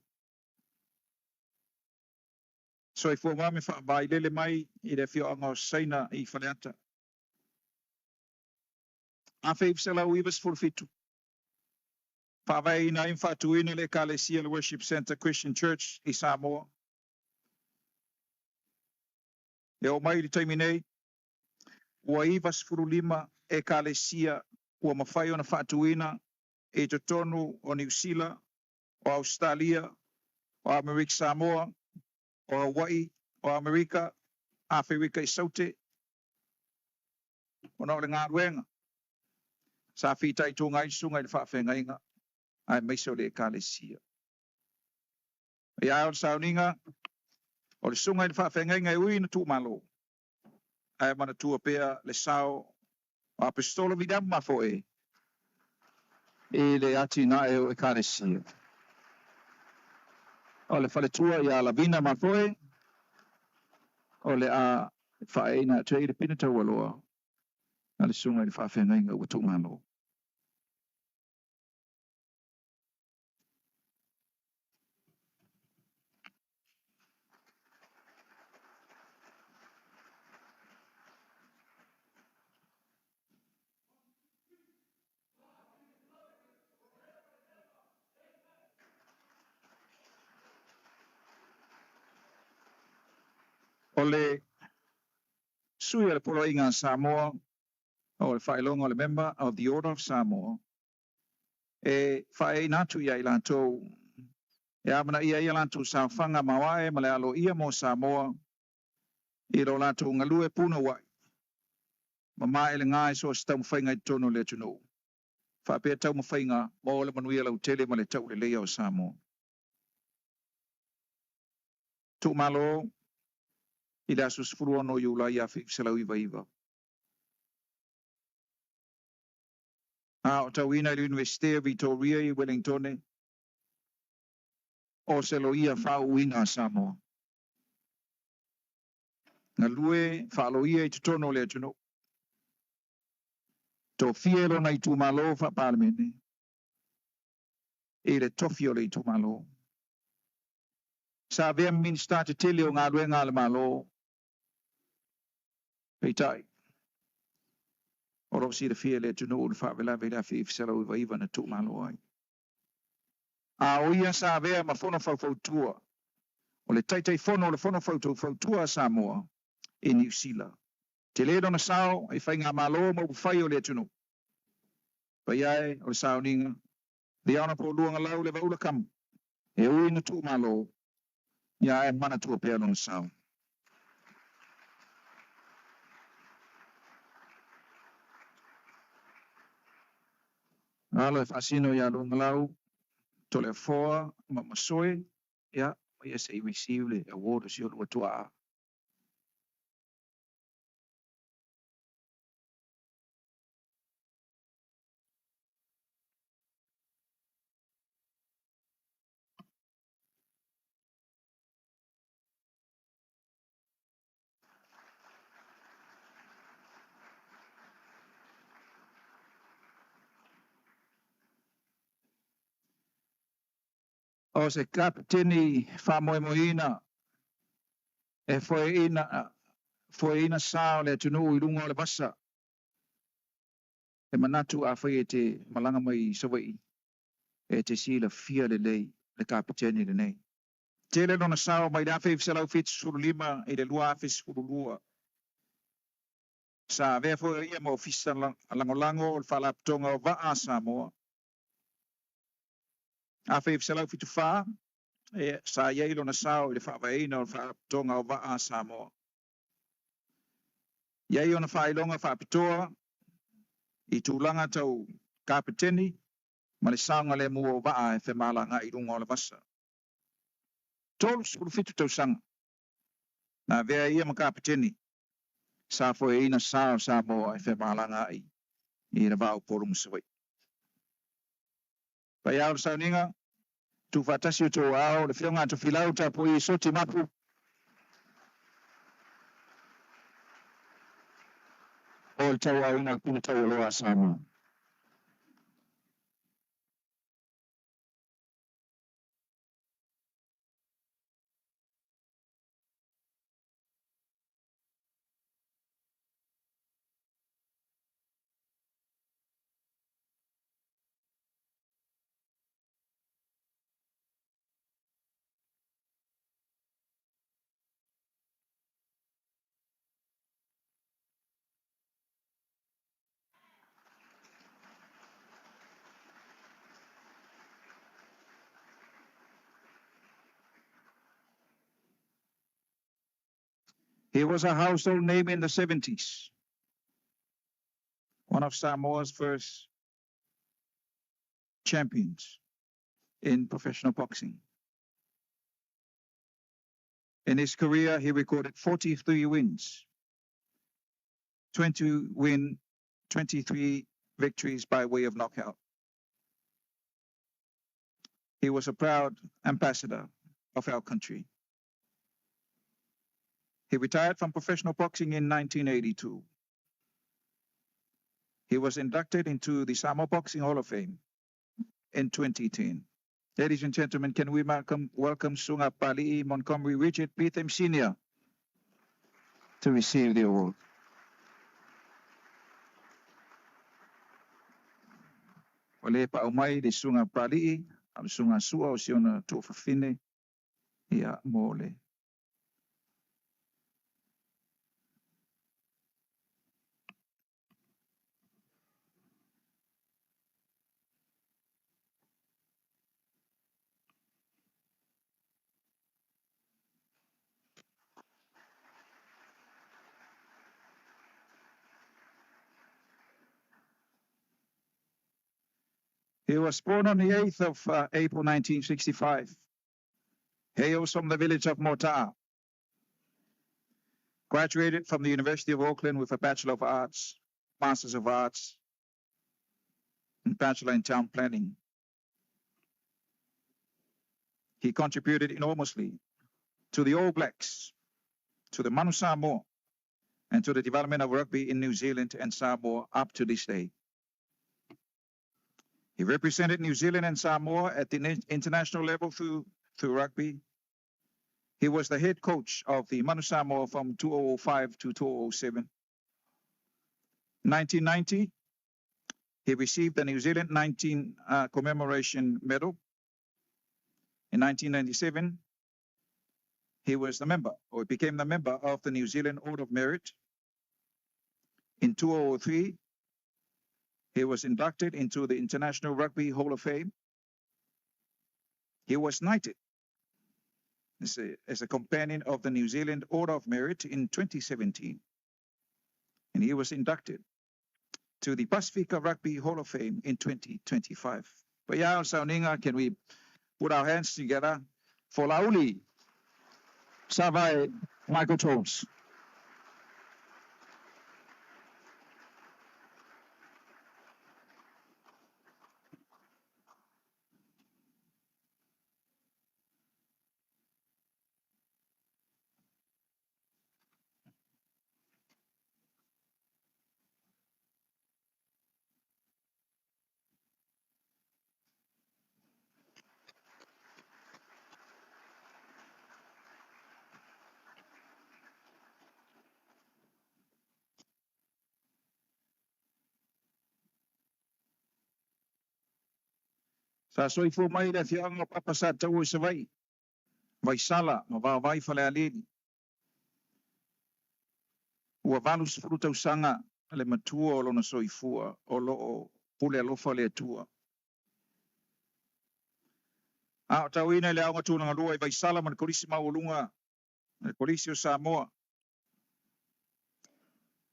Soifua ma me faavailele mai i le afioaga o Saina i Faleata. 1997, faavaeina ai ma faatuina le Ekalesia le Worship Center Christian Church i Samoa. E oo mai i le taimi nei, ua 95 ekalesia ua mafai ona faatuina i totonu o Niu Sila, o Ausetalia, o Amerika Samoa, o Hawaii, o Amerika, Aferika i Saute, ona o le galuega sa fitaituga ai le susuga i le faafeagaiga aemaise o le ekalesia. Ia o le sauniga o le susuga i le faafeagaiga e ui ina tuumalo, ae manatua pea le sao o Aposetolo Viliamu Mafoe i le atinae o ekalesia. O le faletua ia Lavina Mafoe, o le a faaeaina atu ai le pine taualoa a le susuga i le faafeagaiga ua tuumalo. O le sui o le Poloaiga a Samoa, o le faailoga o le Member of the Order of Samoa, e faaeaina atu ia i latou e amanaia ai a latou saofaga maoae ma le aloaia mo Samoa i lo latou galue punouai ma maelega i so o se taumafaiga i totonu o le atunuu, faapea taumafaiga mo le manuia lautele ma le tauleleia o Samoa. Tuumalo i le aso 16 Iulai 1999. A o tauina i le Iunivesite o Vitoria i Wellingtone, o se loia faauuina a Samoa. Galue faaloia i totonu o le atunuu. Tofia e lona itumalo faa-Palemene i le tofi o le itumalo. Sa avea ma Minisita tetele o galuega a le Malo. Peitai, o lo o silafia e le atunuu le faalavelave i le 1999 na tuumalo ai. A o ia sa avea ma fono faufautua, o le Taitaifono o le Fono Faufautua a Samoa i Niu Sila. Tele lona sao i faigamalo ma upufai o le atunuu. Paia e o le sauniga, The Honourable Luagalau Levaula Kamu, e ui ina tuumalo, ia ae manatua pea lona sao. Alo e faasino ia Luagalau, Toleafoa ma Masoe, ia, ma ia se i receive le award o si o lua tuaa. O se kapeteni faamoemoeina e foeina sa o le atunuu i luga o le vasa. E manatu afai e te malaga mai i Savaii, e te silafia lelei le kapeteni lenei. Tele lona sao mai le 1975 i le 2012. Sa avea foi ia ma ofisa lagolago o le Faalapotopotoga o Vaa a Samoa. 1974, sa i ai lona sao i le faavaeina o le Faalapotopotoga o Vaa a Samoa. I ai ona faailoga faapitoa i tulaga tau kapeteni ma le saogalemu o vaa e femalagaai i luga o le vasa. 37 tausaga na avea ia ma kapeteni sa foeina sa o Samoa e femalagaai i le va o Upolu ma Savaii. Paia o le sauniga, tuufaatasi o outou aao le afioga a Tofilau Tapuai Soti Mapu, o le tauaauina o le pule taualoa a Samoa. He was a household name in the 70s, one of Samoa's first champions in professional boxing. In his career, he recorded 43 wins, 23 victories by way of knockout. He was a proud ambassador of our country. He retired from professional boxing in 1982. He was inducted into the Samoa Boxing Hall of Fame in 2010. Ladies and gentlemen, can we welcome Suga Papali'i Montgomery Richard Betham Sr. to receive the award. Ua le paau mai le susuga Papali'i, a o le susuga Sua o si ona tuafafine, ia mo le. He was born on the 8th of April 1965. Hails from the village of Mota'a. Graduated from the University of Auckland with a Bachelor of Arts, Masters of Arts, and Bachelor in Town Planning. He contributed enormously to the All Blacks, to the Manu Samoa, and to the development of rugby in New Zealand and Samoa up to this day. He represented New Zealand and Samoa at the international level through rugby. He was the head coach of the Manu Samoa from 2005 to 2007. 1990, he received the New Zealand 19 Commemoration Medal. In 1997, he was the member, or became the member of the New Zealand Order of Merit. In 2003, he was inducted into the International Rugby Hall of Fame. He was knighted as a companion of the New Zealand Order of Merit in 2017. And he was inducted to the Pasifika Rugby Hall of Fame in 2025. But yeah, sauniga, can we put our hands together for Laauli Savae Michael Toms. Sa soifua mai le afioaga o Papa Sataua i Savaii Vaisala ma Vaovai Falealili. Ua 80 tausaga le matua o lona soifua o loo pule alofa le Atua. A o tauina i le Aoga Tulagalua i Vaisala ma le Kolisi Maualuga, le Kolisi o Samoa.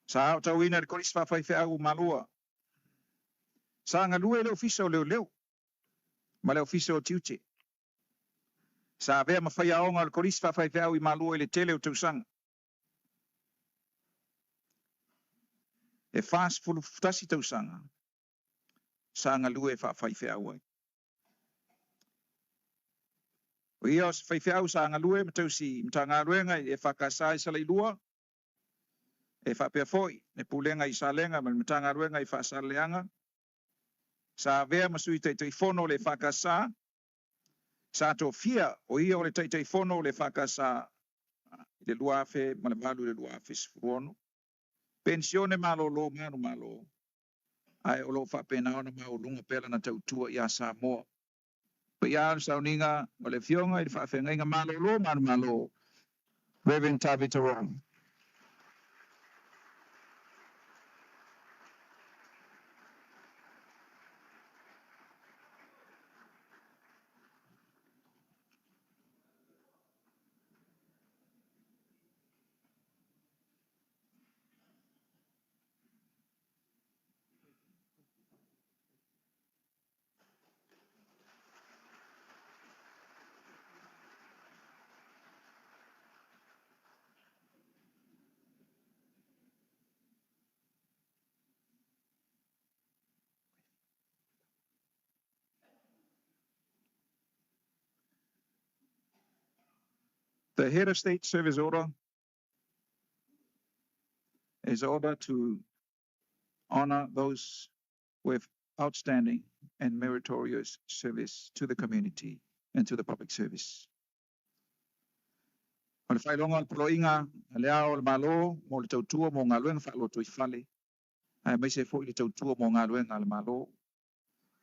Sa aotauina i le Kolisi Faafaifeau o Malua. Sa galue i le Ofisa o Leoleo ma le Ofisa o Tiute. Sa avea ma faiaoga o le Kolisi Faafaifeau i Malua i le tele o tausaga. E 41 tausaga sa galue faafaifeau ai. O ia o se faifeau sa galue ma tausi Matagaluega i le EFKS i Salailua, e faapea foi le Pulega i Salega ma le Matagaluega i Faasaleleaga. Sa avea ma sui Taitaifono o le EFKS, sa tofia o ia o le Taitaifono o le EFKS i le 2008 i le 2016. Penisione malolo manumalo, ae o lo o faapena ona maualuga pea lana tautua ia Samoa. Paia o le sauniga o le Afioga i le Faafeagaiga malolo manumalo, Reverend Tavita Rome. The Head of State Service Order is order to honor those with outstanding and meritorious service to the community and to the public service. O le faailoga o le Poloaiga a le Ao o le Malo mo le tautua mo galuega faalotoifale, aemaise foi le tautua mo galuega a le Malo.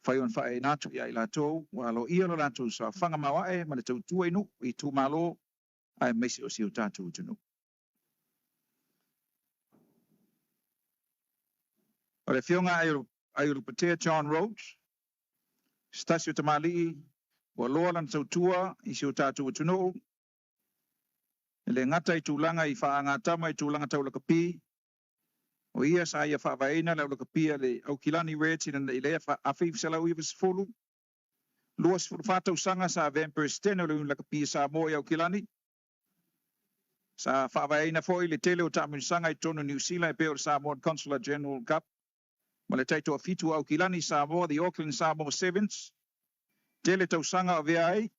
Fai ona faaeaina atu ia i latou ua aloaia lo latou saofaga maoae ma le tautua i nuu, i itumalo, aemaise o si o tatou atunuu. O le Afioga Aiolupotea John Roach, se tasi o tamalii ua loa lana tautua i si o tatou atunuu, e le gata i tulaga i faagatama i tulaga tau lakapi, o ia sa ia faavaeina le aulakapi a le Aukilani Reds i le 1990, 24 tausaga sa avea ma Peresetene o le Iuni Lakapi a Samoa i Aukilani. Sa faavaeina foi le tele o taamilosaga i totonu o Niu Sila e pei o le Samoan Consular General Cup ma le taitoafitu o Aukilani Samoa, the Auckland Samoa Sevens. Tele tausaga o avea ai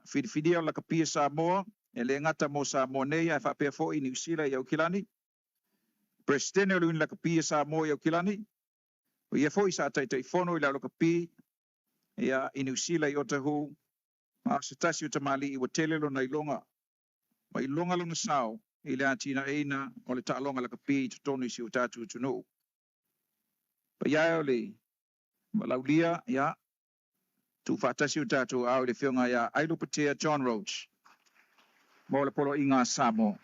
filifilia o lakapi a Samoa e le gata mo Samoa nei ae faapea foi Niu Sila i Aukilani. Peresetene o le Iuni Lakapi a Samoa i Aukilani. O ia foi sa taitaifono i le aulakapi ia i Niu Sila i Otahuhu, ma o se tasi o tamalii ua tele lona iloga ma iloga lona sao i le atinaeina o le taaloga lakapi i totonu i si o tatou atunuu. Paia e o le Malaulia, ia, tuufaatasi o tatou ao i le Afioga ia Ailupatea John Roach mo le Poloaiga a Samoa.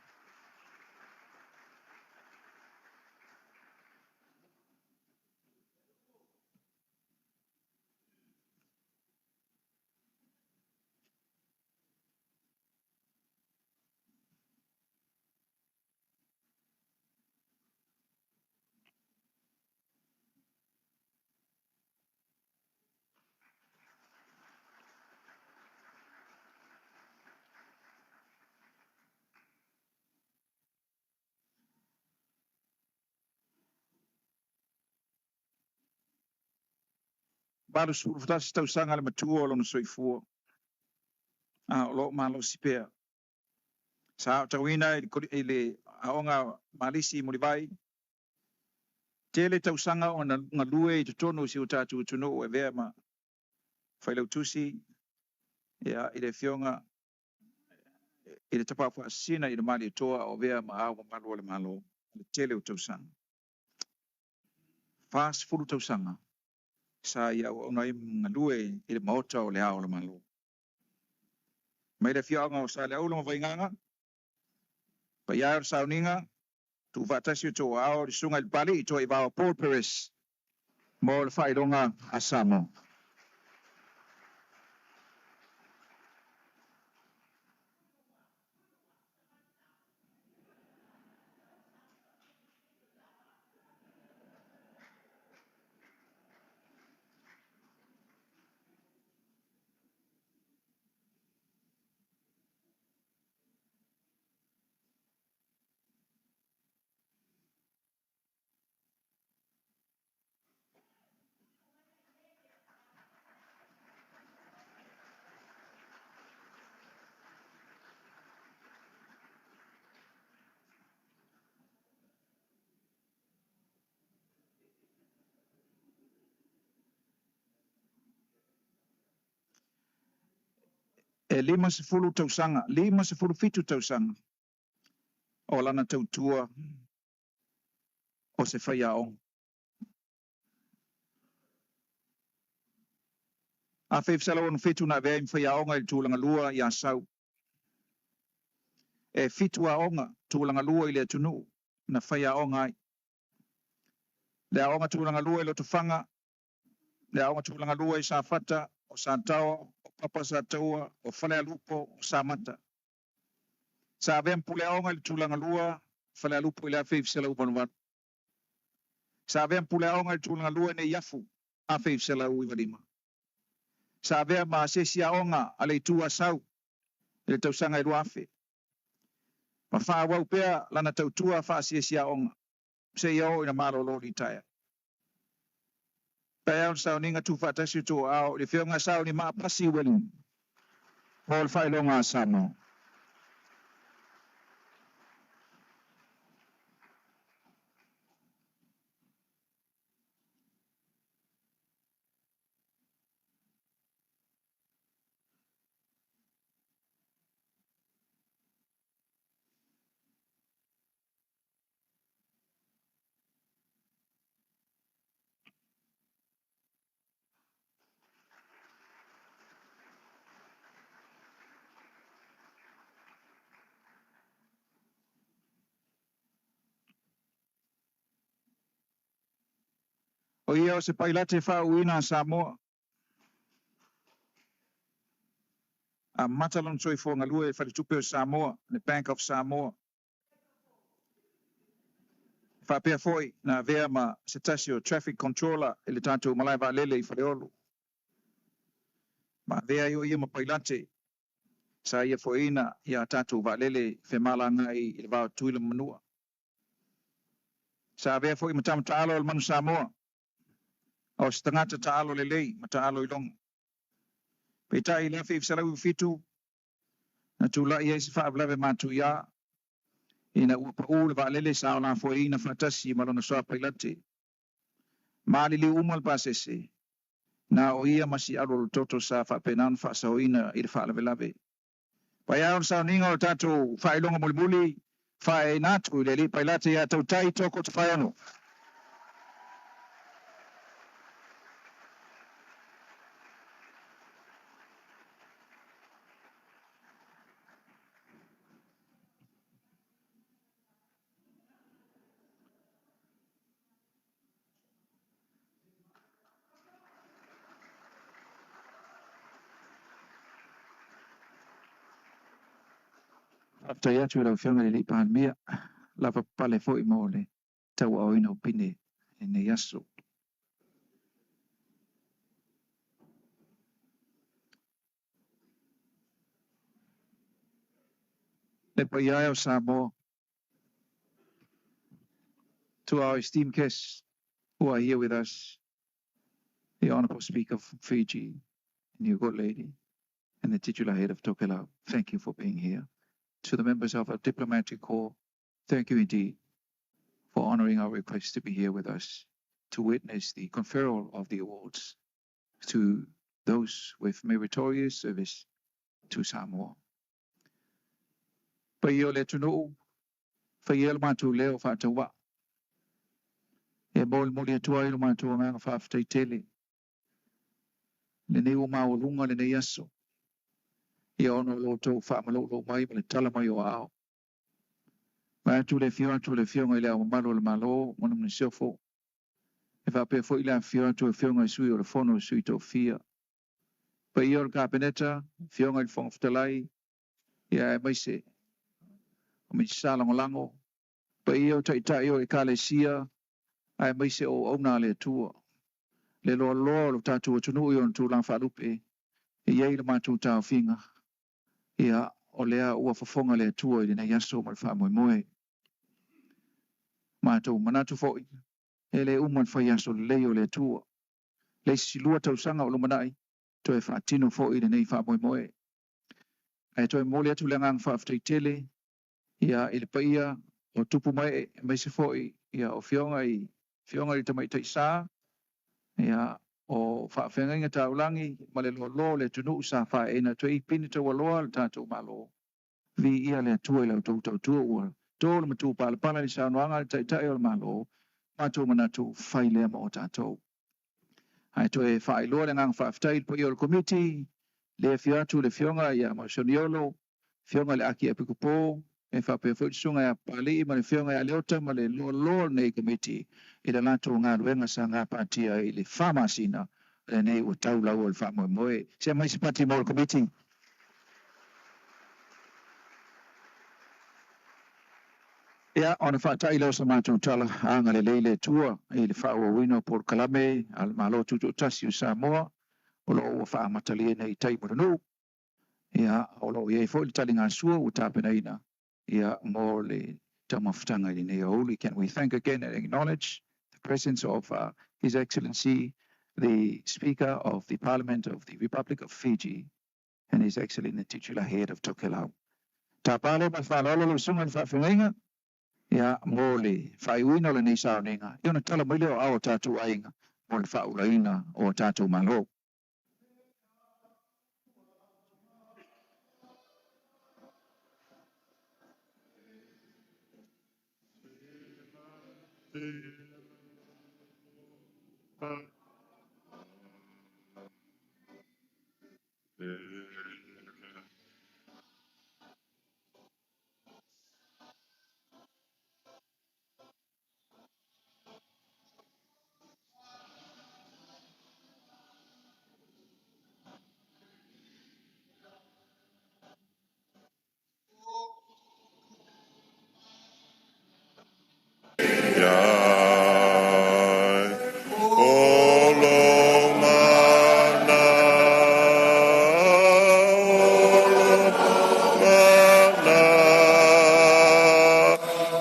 81 tausaga le matua o lona soifua, a o loo malosi pea. Sa aotauina i le Aoga Malisi i Mulivai. Tele tausaga ona galue i totonu o si o tatou atunuu e avea ma failautusi ia, i le Afioga i le Tapaau Faasisina i le Malietoa o avea ma Ao Mamalu o le Malo le tele o tausaga. 40 tausaga sa ia auauna ai ma galue i le Maota o le Ao o le Malo. Mai le afioaga o Saleaula ma Vaigaga, paia e o le sauniga, tuufaatasi o outou aao i le susuga i le Papalii Toaivao Paul Perez mo le faailoga a Samoa. E 50 tausaga, 57 tausaga o lana tautua o se faiaoga. 1967 na avea ai ma faiaoga i le tulaga lua i Asau. E 7 aoga tulaga lua i le atunuu na faiaoga ai. Le aoga tulaga lua i Lotofaga, le aoga tulaga lua i Safata, o Sataoa, o Papa Sataua, o Falealupo, o Samata. Sa avea ma puleaoga i le tulaga lua Falealupo i le 1988. Sa avea ma puleaoga i le tulaga lua i Neiafu 1995. Sa avea ma asiasi aoga a le Itu Asau i le tausaga e 2000. Ma faaauau pea lana tautua faasiasi aoga seia oo ina malolo litaea. Paia o le sauniga, tuufaatasi o outou aao i le afioga Sauni Maapasi William mo le faailoga a Samoa. O ia o se pailate faauuina a Samoa. Amata lona soifua galue i le Faletupe o Samoa, le Bank of Samoa. Faapea foi na avea ma se tasi o traffic controller i le tatou malae vaalele i Faleolo. Ma avea ai o ia ma pailate sa ia foeina ia tatou vaalele femalagaai i le va o Tutuila ma Manua. Sa avea foi ma tama taalo o le Manu Samoa, o se tagata taalo lelei ma taalo iloga. Peitai i le 1997, na tulai ai se faalavelave matuia ina ua pau le vaalele sa olafoaiina faatasi ma lona soa pailate. Maliliu uma le pasese, na o ia ma si alualutoto sa faapena ona faasaoina i le faalavelave. Paia o le sauniga o le tatou faailoga mulimuli faeaina atu i le alii pailate ia Tautai Toko Tofaeono. Faafetai atu i lau Afioga i le Palemia, lava papale foi mo le tauaaoina o pine i lenei aso. Le paia e o Samoa, to our esteemed guests who are here with us, the Honorable Speaker from Fiji, and your good lady, and the titular head of Tokelau, thank you for being here. To the members of our diplomatic corps, thank you indeed for honoring our request to be here with us to witness the conferral of the awards to those with meritorious service to Samoa. Paia o le atunuu, faia le matou leo faatauvaa e molimoli atu ai lo matou agaga faafetai tele lenei ua maualuga lenei aso. Ia ona o lo outou faamaloulou mai ma le tala mai o aao. Vaeatu le afio atu o le Afioga i Le Ao Mamalu o le Malo ma le Masiofo. E faapea foi le afifio atu o Afioga i Sui o le Fono a Sui Tofia. Paia o le Kapeneta, Afioga i le Fofoga Fetalai, ia aemaise o Minisita Lagolago, paia o Taitai o Ekalesia, aemaise o auauna a le Atua. Le loaloa o le tatou atunuu i ona tulaga faalupe, e i ai le matou taofiga, ia, o lea ua fofoga le Atua i lenei aso ma le faamoemoe. Matou manatu foi, e le uma le fai aso lelei o le Atua. Le isi 2 tausaga o lumanai, toe faatino foi lenei faamoemoe. Ae toe momoli atu le agaga faafetai tele ia i le paia o tupu mae, aemaise foi ia o afioga i le Tamaitai Sa, ia o faafeagaiga taulagi ma le loaloa o le atunuu sa faeeina atu ai pine taualoa le tatou Malo. Viia le Atua i la outou tautua ua to le matupalapala i le saunoaga a le Taitai o le Malo, matou manatu fai lea ma o tatou. Ae toe faailoa le agaga faafetai i le paia o le Komiti, le afio atu le Afioga ia Mausoniolo, Afioga i le Aki Epikopo, e faapea foi le Susuga ia Papalii ma le Afioga ia Leota ma le loaloa o lenei Komiti i le latou galuega sa gapatia i le 4 masina lenei ua tau lau o le faamoemoe. Se mai se pati mo le Komiti. Ia, ona faatai lea o sa matou tala, agalelei le Atua i le faaauauina o polokalame a le Malo Tutoatasi o Samoa, o lo o ua faamatalia nei i tai ma le nuu. Ia, o lo o i ai foi le taligasua ua tapenaina ia mo le taumafataga i lenei aoauli. Can we thank again and acknowledge the presence of His Excellency, the Speaker of the Parliament of the Republic of Fiji, and His Excellency the Titular Head of Tokelau. Tapa le ma le faaaloalo lau susuga i le faafeagaiga ia mo le faaiuina o lenei sauniga, ia ona tala mai lea o aao o tatou aiga mo le faaulaina o tatou Malo. Iai o lo mana, o lo mana,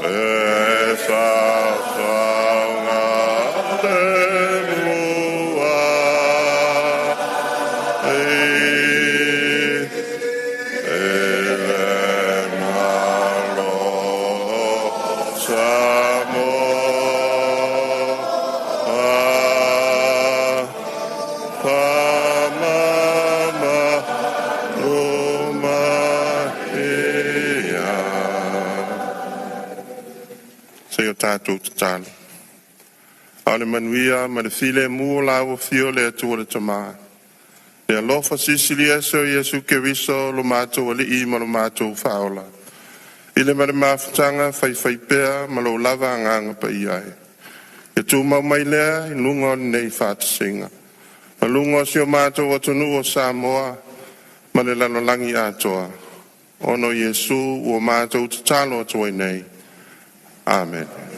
e saosaoga le mua i e le Malo Samoa. Famama luma ia. Se i o tatou tatalo. A o le manuia ma le filemu o la ua fio le Atua le Tama. Le alofa silisili ese o Iesu Keriso lo matou Alii ma lo matou Faaola. I le ma le mafutaga faifaipea ma lo lava agaga paia ai. Ia tumau mai lea i luga o lenei faatasiga. Ma luga o si o matou atunuu o Samoa ma le lalolagi atoa. Ona o Iesu ua matou tatalo atu ai nei. Amene.